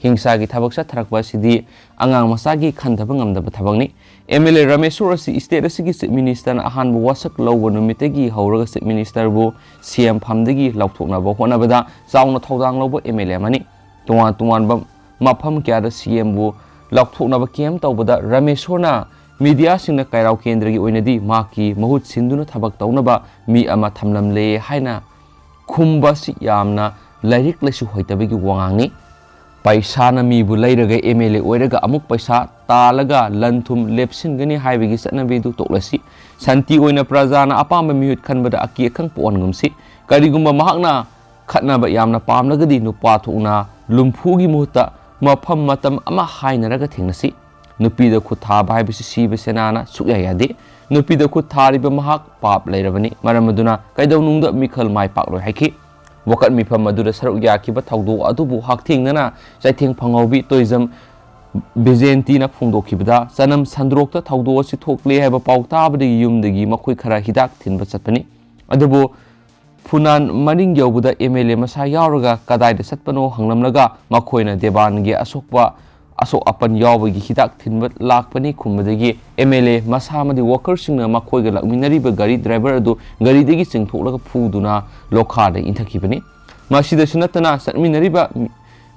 ꯍꯤꯡꯁꯥꯒꯤ ꯊꯕꯛ ꯆꯠꯊꯔꯛꯄ ꯑꯁꯤꯗꯤ ꯑꯉꯥꯡ ꯃꯆꯥꯒꯤ ꯈꯟꯊꯕ ꯉꯝꯗꯕ ꯊꯕꯛꯅꯤ꯫ MLA ꯔꯥꯃꯦꯁꯣꯔ ꯑꯁꯤ state ꯑꯁꯤꯒꯤ chief ministerꯅ ꯑꯍꯥꯟꯕ ꯋꯥꯁꯛ ꯂꯧꯕ ꯅꯨꯃꯤꯠꯇꯒꯤ ꯍꯧꯔꯒ chief ministerꯕꯨ CM ꯐꯝꯗꯒꯤ ꯂꯧꯊꯣꯛꯅꯕ ꯍꯣꯠꯅꯕꯗ ꯆꯥꯎꯅ ꯊꯧꯗꯥꯡ ꯂꯧꯕ MLA ꯑꯃꯅꯤ꯫ ꯇꯣꯉꯥꯟ ꯇꯣꯉꯥꯟꯕ ꯃꯐꯝ ꯀꯌꯥꯗ CMꯕꯨ ꯂꯧꯊꯣꯛꯅꯕ camp ꯇꯧꯕꯗ ꯔꯥꯃꯦꯁꯣꯔꯅ mediaꯁꯤꯡꯅ ꯀꯩꯔꯥꯎ ꯀꯦꯟꯗ꯭ꯔꯒꯤ ꯑꯣꯏꯅꯗꯤ ꯃꯍꯥꯛꯀꯤ ꯃꯍꯨꯠ ꯁꯤꯟꯗꯨꯅ ꯊꯕꯛ ꯇꯧꯅꯕ ꯃꯤ ꯑꯃ ꯊꯝꯂꯝꯂꯦ ꯍꯥꯏꯅ ꯈꯨꯝꯕ ꯑꯁꯤ ꯌꯥꯝꯅ ꯂꯥꯏꯔꯤꯛ ꯂꯥꯏꯁꯨ ꯍꯩꯇꯕꯒꯤ ꯋꯥꯉꯥꯡꯅꯤ꯫ ꯄꯩꯁꯥꯅ ꯃꯤꯕꯨ ꯂꯩꯔꯒ MLA ꯑꯣꯏꯔꯒ ꯑꯃꯨꯛ ꯄꯩꯁꯥ ꯇꯥꯜꯂꯒ ꯂꯟ ꯊꯨꯝ ꯂꯦꯞꯁꯤꯟꯒꯅꯤ ꯍꯥꯏꯕꯒꯤ ꯆꯠꯅꯕꯤꯗꯨ ꯇꯣꯛꯂꯁꯤ꯫ ꯁꯥꯟꯇꯤ ꯑꯣꯏꯅ ꯄ꯭ꯔꯖꯥꯅ ꯑꯄꯥꯝꯕ ꯃꯤꯍꯨꯠ ꯈꯟꯕꯗ ꯑꯀꯤ ꯑꯈꯪ ꯄꯣꯛꯍꯟꯒꯨꯝꯁꯤ꯫ ꯀꯔꯤꯒꯨꯝꯕ ꯃꯍꯥꯛꯅ ꯈꯠꯅꯕ ꯌꯥꯝꯅ ꯄꯥꯝꯂꯒꯗꯤ ꯅꯨꯄꯥ ꯊꯣꯛꯅ ꯂꯨꯝꯐꯨꯒꯤ ꯃꯍꯨꯠꯇ ꯃꯐꯝ ꯃꯇꯝ ꯑꯃ ꯍꯥꯏꯅꯔꯒ ꯊꯦꯡꯅꯁꯤ꯫ ꯅꯨꯄꯤꯗ ꯈꯨꯠ ꯊꯥꯕ ꯍꯥꯏꯕꯁꯤ ꯁꯤꯕ ꯁꯦꯅꯥꯅ ꯁꯨꯛꯌꯥ ꯌꯥꯗꯦ꯫ ꯅꯨꯄꯤꯗ ꯈꯨꯠ ꯊꯥꯔꯤꯕ ꯃꯍꯥꯛ ꯄꯥꯞ ꯂꯩꯔꯕꯅꯤ꯫ ꯃꯔꯝ ꯑꯗꯨꯅ ꯀꯩꯗꯧꯅꯨꯡꯗ ꯃꯤꯈꯜ ꯃꯥꯏ ꯄꯥꯛꯂꯣꯏ ꯍꯥꯏꯈꯤ꯫ ꯋꯥꯀꯠ ꯃꯤꯐꯝ ꯑꯗꯨꯗ ꯁꯔꯨꯛ ꯌꯥꯈꯤꯕ ꯊꯧꯗꯣꯛ ꯑꯗꯨꯕꯨ ꯍꯛꯊꯦꯡꯅꯅ ꯆꯩꯊꯦꯡ ꯐꯪꯍꯧꯕꯤ ꯇꯣꯏꯖꯝ ꯕꯤꯖꯦꯟꯇꯤꯅ ꯐꯣꯡꯗꯣꯛꯈꯤꯕꯗ, ꯆꯅꯝ ꯁꯟꯗ꯭ꯔꯣꯛꯇ ꯊꯧꯗꯣꯛ ꯑꯁꯤ ꯊꯣꯛꯂꯦ ꯍꯥꯏꯕ ꯄꯥꯎ ꯇꯥꯕꯗꯒꯤ ꯌꯨꯝꯗꯒꯤ ꯃꯈꯣꯏ ꯈꯔ ꯍꯤꯗꯥꯛ ꯊꯤꯟꯕ ꯆꯠꯄꯅꯤ꯫ ꯑꯗꯨꯕꯨ ꯐꯨꯅꯥꯟ ꯃꯔꯤꯡ ꯌꯧꯕꯗ MLA ꯃꯁꯥ ꯌꯥꯎꯔꯒ ꯀꯗꯥꯏꯗ ꯆꯠꯄꯅꯣ ꯍꯪꯂꯝꯂꯒ ꯃꯈꯣꯏꯅ ꯗꯦꯕꯥꯟꯒꯤ ꯑꯁꯣꯛꯄ, ꯑꯁꯣꯛ ꯑꯄꯟ ꯌꯥꯎꯕꯒꯤ ꯍꯤꯗꯥꯛ ꯊꯤꯟꯕ ꯂꯥꯛꯄꯅꯤ ꯈꯨꯝꯕꯗꯒꯤ MLA ꯃꯁꯥ ꯑꯃꯗꯤ workerꯁꯤꯡꯅ ꯃꯈꯣꯏꯒ ꯂꯥꯛꯃꯤꯟꯅꯔꯤꯕ ꯒꯥꯔꯤ driver ꯑꯗꯨ ꯒꯥꯔꯤꯗꯒꯤ ꯆꯤꯡꯊꯣꯛꯂꯒ ꯐꯨꯗꯨꯅ ꯂꯣꯈꯥꯗ ꯏꯟꯊꯈꯤꯕꯅꯤ꯫ ꯃꯁꯤꯗꯁꯨ ꯅꯠꯇꯅ ꯆꯠꯃꯤꯟꯅꯔꯤꯕ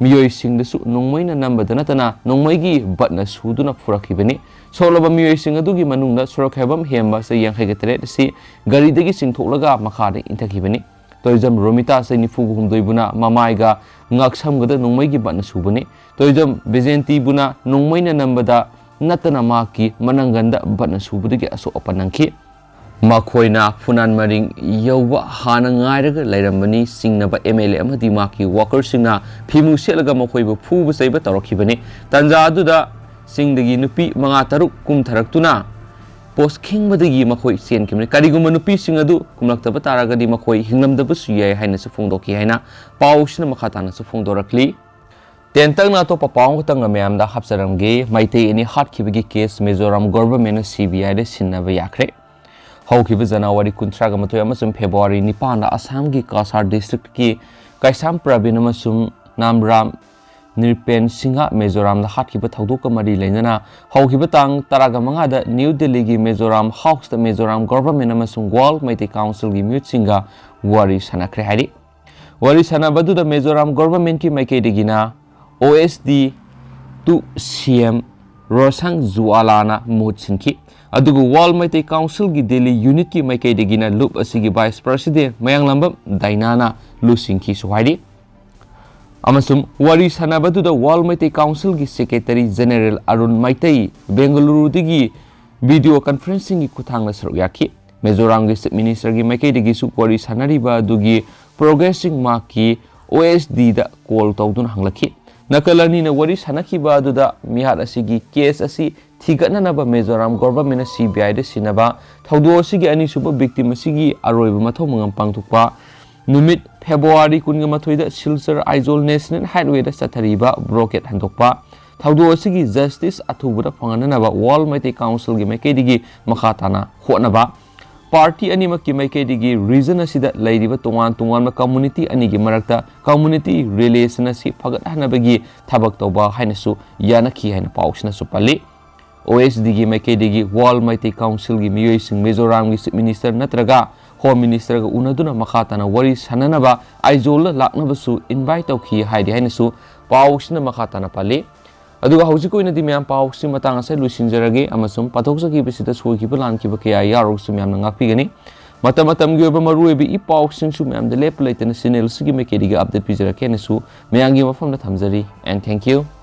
ꯃꯤꯑꯣꯏꯁꯤꯡꯗꯁꯨ ꯅꯣꯡꯃꯩꯅ ꯅꯝꯕꯗ ꯅꯠꯇꯅ ꯅꯣꯡꯃꯩꯒꯤ ꯕꯠꯅ ꯁꯨꯗꯨꯅ ꯐꯨꯔꯛꯈꯤꯕꯅꯤ꯫ ꯁꯣꯛꯂꯕ ꯃꯤꯑꯣꯏꯁꯤꯡ ꯑꯗꯨꯒꯤ ꯃꯅꯨꯡꯗ ꯁꯣꯔꯣꯛꯈꯥꯏꯕꯝ ꯍꯦꯝꯕ ꯆꯍꯤ ꯌꯥꯡꯈꯩꯒ ꯇꯔꯦꯠ ꯑꯁꯤ ꯒꯥꯔꯤꯗꯒꯤ ꯆꯤꯡꯊꯣꯛꯂꯒ ꯃꯈꯥꯗ ꯏꯟꯊꯈꯤꯕꯅꯤ꯫ ꯇꯣꯏꯖꯝ ꯔꯣꯃꯤꯇꯥ ꯆꯍꯤ ꯅꯤꯐꯨ ꯍꯨꯝꯗꯣꯏꯕꯨꯅ ꯃꯃꯥꯏꯒ ꯉꯛꯁꯝꯒꯗ ꯅꯣꯡꯃꯩꯒꯤ ꯕꯠꯅ ꯁꯨꯕꯅꯤ꯫ ꯇꯣꯏꯖꯝ ꯕꯤꯖꯦꯟꯇꯤꯕꯨꯅ ꯅꯣꯡꯃꯩꯅ ꯅꯝꯕꯗ ꯅꯠꯇꯅ ꯃꯍꯥꯛꯀꯤ ꯃꯅꯪꯒꯟꯗ ꯕꯠꯅ ꯁꯨꯕꯗꯒꯤ ꯑꯁꯣꯛ ꯑꯄꯟ ꯅꯪꯈꯤ꯫ ꯃꯈꯣꯏꯅ ꯐꯨꯅꯥꯟ ꯃꯔꯤꯡ ꯌꯧꯕ ꯍꯥꯟꯅ ꯉꯥꯏꯔꯒ ꯂꯩꯔꯝꯕꯅꯤ꯫ ꯆꯤꯡꯅꯕ MLA ꯑꯃꯗꯤ ꯃꯍꯥꯛꯀꯤ workerꯁꯤꯡꯅ ꯐꯤꯃꯨ ꯁꯦꯠꯂꯒ ꯃꯈꯣꯏꯕꯨ ꯐꯨꯕ ꯆꯩꯕ ꯇꯧꯔꯛꯈꯤꯕꯅꯤ꯫ ꯇꯥꯟꯖꯥ ꯑꯗꯨꯗ ꯆꯤꯡꯗꯒꯤ ꯅꯨꯄꯤ ꯃꯉꯥ ꯇꯔꯨꯛ ꯀꯨꯝꯊꯔꯛꯇꯨꯅ ꯄꯣꯁ ꯈꯤꯡꯕꯗꯒꯤ ꯃꯈꯣꯏ ꯆꯦꯟꯈꯤꯕꯅꯤ꯫ ꯀꯔꯤꯒꯨꯝꯕ ꯅꯨꯄꯤꯁꯤꯡ ꯑꯗꯨ ꯈꯨꯝꯂꯛꯇꯕ ꯇꯥꯔꯒꯗꯤ ꯃꯈꯣꯏ ꯍꯤꯡꯂꯝꯗꯕꯁꯨ ꯌꯥꯏ ꯍꯥꯏꯅꯁꯨ ꯐꯣꯡꯗꯣꯛꯈꯤ ꯍꯥꯏꯅ ꯄꯥꯎꯁꯤꯅ ꯃꯈꯥ ꯇꯥꯅꯁꯨ ꯐꯣꯡꯗꯣꯔꯛꯂꯤ꯫ ꯇꯦꯟꯇꯛꯅ ꯑꯇꯣꯞꯄ ꯄꯥꯎ ꯑꯃꯈꯛꯇꯪꯒ ꯃꯌꯥꯝꯗ ꯍꯥꯞꯆꯔꯝꯒꯦ꯫ ꯃꯩꯇꯩ ꯑꯅꯤ ꯍꯥꯠꯈꯤꯕꯒꯤ ꯀꯦꯁ ꯃꯤꯖꯣꯔꯥꯝ ꯒꯣꯚꯔꯟꯃꯦꯟꯅ ꯁꯤ ꯕꯤ ꯑꯥꯏꯗ ꯁꯤꯟꯅꯕ ꯌꯥꯈ꯭ꯔꯦ꯫ ꯍꯧꯈꯤꯕ ꯖꯅꯋꯥꯔꯤ ꯀꯨꯟꯊ꯭ꯔꯥꯒ ꯃꯥꯊꯣꯏ ꯑꯃꯁꯨꯡ ꯐꯦꯕ꯭ꯔꯨꯋꯥꯔꯤ ꯅꯤꯄꯥꯟꯗ ꯑꯁꯥꯝꯒꯤ ꯀꯁꯥꯔ ꯗꯤꯁꯇ꯭ꯔꯤꯛꯀꯤ ꯀꯩꯁꯥꯝ ꯄ꯭ꯔꯕꯤꯟ ꯑꯃꯁꯨꯡ ꯅꯥꯝꯔꯥꯝ ꯅꯤꯔꯄꯦꯟ ꯁꯤꯡꯍ ꯃꯤꯖꯣꯔꯥꯝꯗ ꯍꯥꯠꯈꯤꯕ ꯊꯧꯗꯣꯛꯀ ꯃꯔꯤ ꯂꯩꯅꯅ ꯍꯧꯈꯤꯕ ꯇꯥꯡ ꯇꯔꯥꯒ ꯃꯉꯥꯗ ꯅ꯭ꯌꯨ ꯗꯤꯜꯂꯤꯒꯤ ꯃꯤꯖꯣꯔꯥꯝ ꯍꯥꯎꯁꯇ ꯃꯤꯖꯣꯔꯥꯝ ꯒꯣꯚꯔꯟꯃꯦꯟ ꯑꯃꯁꯨꯡ ꯋꯥꯔꯜ ꯃꯩꯇꯩ ꯀꯥꯎꯟꯁꯤꯜꯒꯤ ꯃꯤꯍꯨꯠꯁꯤꯡꯒ ꯋꯥꯔꯤ ꯁꯥꯟꯅꯈ꯭ꯔꯦ ꯍꯥꯏꯔꯤ꯫ ꯋꯥꯔꯤ ꯁꯥꯟꯅꯕꯗꯨꯗ ꯃꯤꯖꯣꯔꯥꯝ ꯒꯣꯚꯔꯟꯃꯦꯟꯠꯀꯤ ꯃꯥꯏꯀꯩꯗꯒꯤꯅ ꯑꯣ ꯑꯦꯁ ꯗꯤ ꯇꯨ ꯁꯤ ꯑꯦꯝ ꯔꯣꯁꯪ ꯖꯨꯋꯥꯂꯥꯅ ꯃꯍꯨꯠ ꯁꯤꯟꯈꯤ꯫ ꯑꯗꯨꯒ ꯋꯥꯔꯜ ꯃꯩꯇꯩ ꯀꯥꯎꯟꯁꯤꯜꯒꯤ ꯗꯤꯜꯂꯤ ꯌꯨꯅꯤꯠꯀꯤ ꯃꯥꯏꯀꯩꯗꯒꯤꯅ ꯂꯨꯞ ꯑꯁꯤꯒꯤ ꯚꯥꯏꯁ ꯄ꯭ꯔꯁꯤꯗꯦꯟꯠ ꯃꯌꯥꯡꯂꯥꯝꯕꯝ ꯗꯥꯏꯅꯥꯅ ꯂꯨꯆꯤꯡꯈꯤꯁꯨ ꯍꯥꯏꯔꯤ꯫ ꯑꯃꯁꯨꯡ ꯋꯥꯔꯤ ꯁꯥꯟꯅꯕꯗꯨꯗ ꯋꯥꯔꯜ ꯃꯩꯇꯩ ꯀꯥꯎꯟꯁꯤꯜꯒꯤ secretary general Arun Meitei ꯕꯦꯡꯒꯂꯨꯔꯨꯗꯒꯤ video ꯀꯟꯐꯔꯦꯟꯁꯤꯡꯒꯤ ꯈꯨꯠꯊꯥꯡꯗ ꯁꯔꯨꯛ ꯌꯥꯈꯤ꯫ ꯃꯤꯖꯣꯔꯥꯝꯒꯤ ꯆꯤꯐ ꯃꯤꯅꯤꯁꯇꯔꯒꯤ ꯃꯥꯏꯀꯩꯗꯒꯤꯁꯨ ꯋꯥꯔꯤ ꯁꯥꯟꯅꯔꯤꯕ ꯑꯗꯨꯒꯤ ꯄ꯭ꯔꯣꯒ꯭ꯔꯦꯁꯁꯤꯡ ꯃꯍꯥꯛꯀꯤ ꯑꯣ ꯑꯦꯁ ꯗꯤꯗ ꯀꯣꯜ ꯇꯧꯗꯨꯅ ꯍꯪꯂꯛꯈꯤ꯫ ꯅꯥꯀꯜ ꯑꯅꯤꯅ ꯋꯥꯔꯤ ꯁꯥꯟꯅꯈꯤꯕ ꯑꯗꯨꯗ ꯃꯤꯍꯥꯠ ꯑꯁꯤꯒꯤ ꯀꯦꯁ ꯑꯁꯤ ꯊꯤꯒꯠꯅꯅꯕ ꯃꯤꯖꯣꯔꯥꯝ ꯒꯣꯚꯔꯟꯃꯦꯟꯠꯅ ꯁꯤ ꯕꯤ ꯑꯥꯏꯗ ꯁꯤꯟꯅꯕ, ꯊꯧꯗꯣꯛ ꯑꯁꯤꯒꯤ ꯑꯅꯤꯁꯨꯕ ꯚꯤꯛꯇꯤꯝ ꯑꯁꯤꯒꯤ ꯑꯔꯣꯏꯕ ꯃꯊꯧ ꯃꯉꯝ ꯄꯥꯡꯊꯣꯛꯄ ꯅꯨꯃꯤꯠ ꯐꯦꯕ꯭ꯔꯨꯋꯥꯔꯤ ꯀꯨꯟꯒ ꯃꯥꯊꯣꯏꯗ ꯁꯤꯜꯆꯔ ꯑꯥꯏꯖꯣꯜ ꯅꯦꯁꯅꯦꯜ ꯍꯥꯏꯋꯦꯗ ꯆꯠꯊꯔꯤꯕ ꯕ꯭ꯂꯣꯀꯦꯠ ꯍꯟꯗꯣꯛꯄ, ꯊꯧꯗꯣꯛ ꯑꯁꯤꯒꯤ ꯖꯁꯇꯤꯁ ꯑꯊꯨꯕꯗ ꯐꯪꯍꯟꯅꯅꯕ ꯋꯥꯔꯜ ꯃꯩꯇꯩ ꯀꯥꯎꯟꯁꯤꯜꯒꯤ ꯃꯥꯏꯀꯩꯗꯒꯤ ꯃꯈꯥ ꯇꯥꯅ ꯍꯣꯠꯅꯕ, ꯄꯥꯔꯇꯤ ꯑꯅꯤꯃꯛꯀꯤ ꯃꯥꯏꯀꯩꯗꯒꯤ ꯔꯤꯖꯟ ꯑꯁꯤꯗ ꯂꯩꯔꯤꯕ ꯇꯣꯉꯥꯟ ꯇꯣꯉꯥꯟꯕ ꯀꯝꯃꯨꯅꯤꯇꯤ ꯑꯅꯤꯒꯤ ꯃꯔꯛꯇ ꯀꯝꯃꯨꯅꯤꯇꯤ ꯔꯤꯂꯦꯁꯟ ꯑꯁꯤ ꯐꯒꯠꯍꯟꯅꯕꯒꯤ ꯊꯕꯛ ꯇꯧꯕ ꯍꯥꯏꯅꯁꯨ ꯌꯥꯅꯈꯤ ꯍꯥꯏꯅ ꯄꯥꯎꯁꯤꯅꯁꯨ ꯄꯜꯂꯤ꯫ ꯑꯣ ꯑꯦꯁ ꯗꯤꯒꯤ ꯃꯥꯏꯀꯩꯗꯒꯤ ꯋꯥꯔꯜ ꯃꯩꯇꯩ ꯀꯥꯎꯟꯁꯤꯜꯒꯤ ꯃꯤꯑꯣꯏꯁꯤꯡ ꯃꯤꯖꯣꯔꯥꯝꯒꯤ ꯆꯤꯐ ꯃꯤꯅꯤꯁꯇꯔ ꯅꯠꯇ꯭ꯔꯒ ꯍꯣꯝ ꯃꯤꯅꯤꯁꯇꯔꯒ ꯎꯅꯗꯨꯅ ꯃꯈꯥ ꯇꯥꯅ ꯋꯥꯔꯤ ꯁꯥꯟꯅꯅꯕ ꯑꯥꯏꯖꯣꯜꯗ ꯂꯥꯛꯅꯕꯁꯨ ꯏꯟꯚꯥꯏꯠ ꯇꯧꯈꯤ ꯍꯥꯏꯔꯤ ꯍꯥꯏꯅꯁꯨ ꯄꯥꯎꯁꯤꯅ ꯃꯈꯥ ꯇꯥꯅ ꯄꯜꯂꯤ꯫ ꯑꯗꯨꯒ ꯍꯧꯖꯤꯛꯀꯤ ꯑꯣꯏꯅꯗꯤ ꯃꯌꯥꯝ ꯄꯥꯎꯁꯤ ꯃꯇꯥꯡ ꯑꯁꯤꯗ ꯂꯣꯏꯁꯤꯟꯖꯔꯒꯦ ꯑꯃꯁꯨꯡ ꯄꯥꯊꯣꯛꯆꯈꯤꯕꯁꯤꯗ ꯁꯣꯏꯈꯤꯕ ꯂꯥꯟꯈꯤꯕ ꯀꯌꯥ ꯌꯥꯎꯔꯒꯁꯨ ꯃꯌꯥꯝꯅ ꯉꯥꯛꯄꯤꯒꯅꯤ꯫ ꯃꯇꯝ ꯃꯇꯝꯒꯤ ꯑꯣꯏꯕ ꯃꯔꯨꯑꯣꯏꯕ ꯏ ꯄꯥꯎꯁꯤꯡꯁꯨ ꯃꯌꯥꯝꯗ ꯂꯦꯞꯄ ꯂꯩꯇꯅ ꯆꯦꯅꯦꯜ ꯑꯁꯤꯒꯤ ꯃꯥꯏꯀꯩꯗꯒꯤ ꯑꯞꯗꯦꯠ ꯄꯤꯖꯔꯛꯀꯦ ꯍꯥꯏꯅꯁꯨ ꯃꯌꯥꯝꯒꯤ ꯃꯐꯝꯗ ꯊꯝꯖꯔꯤ꯫ And thank you꯫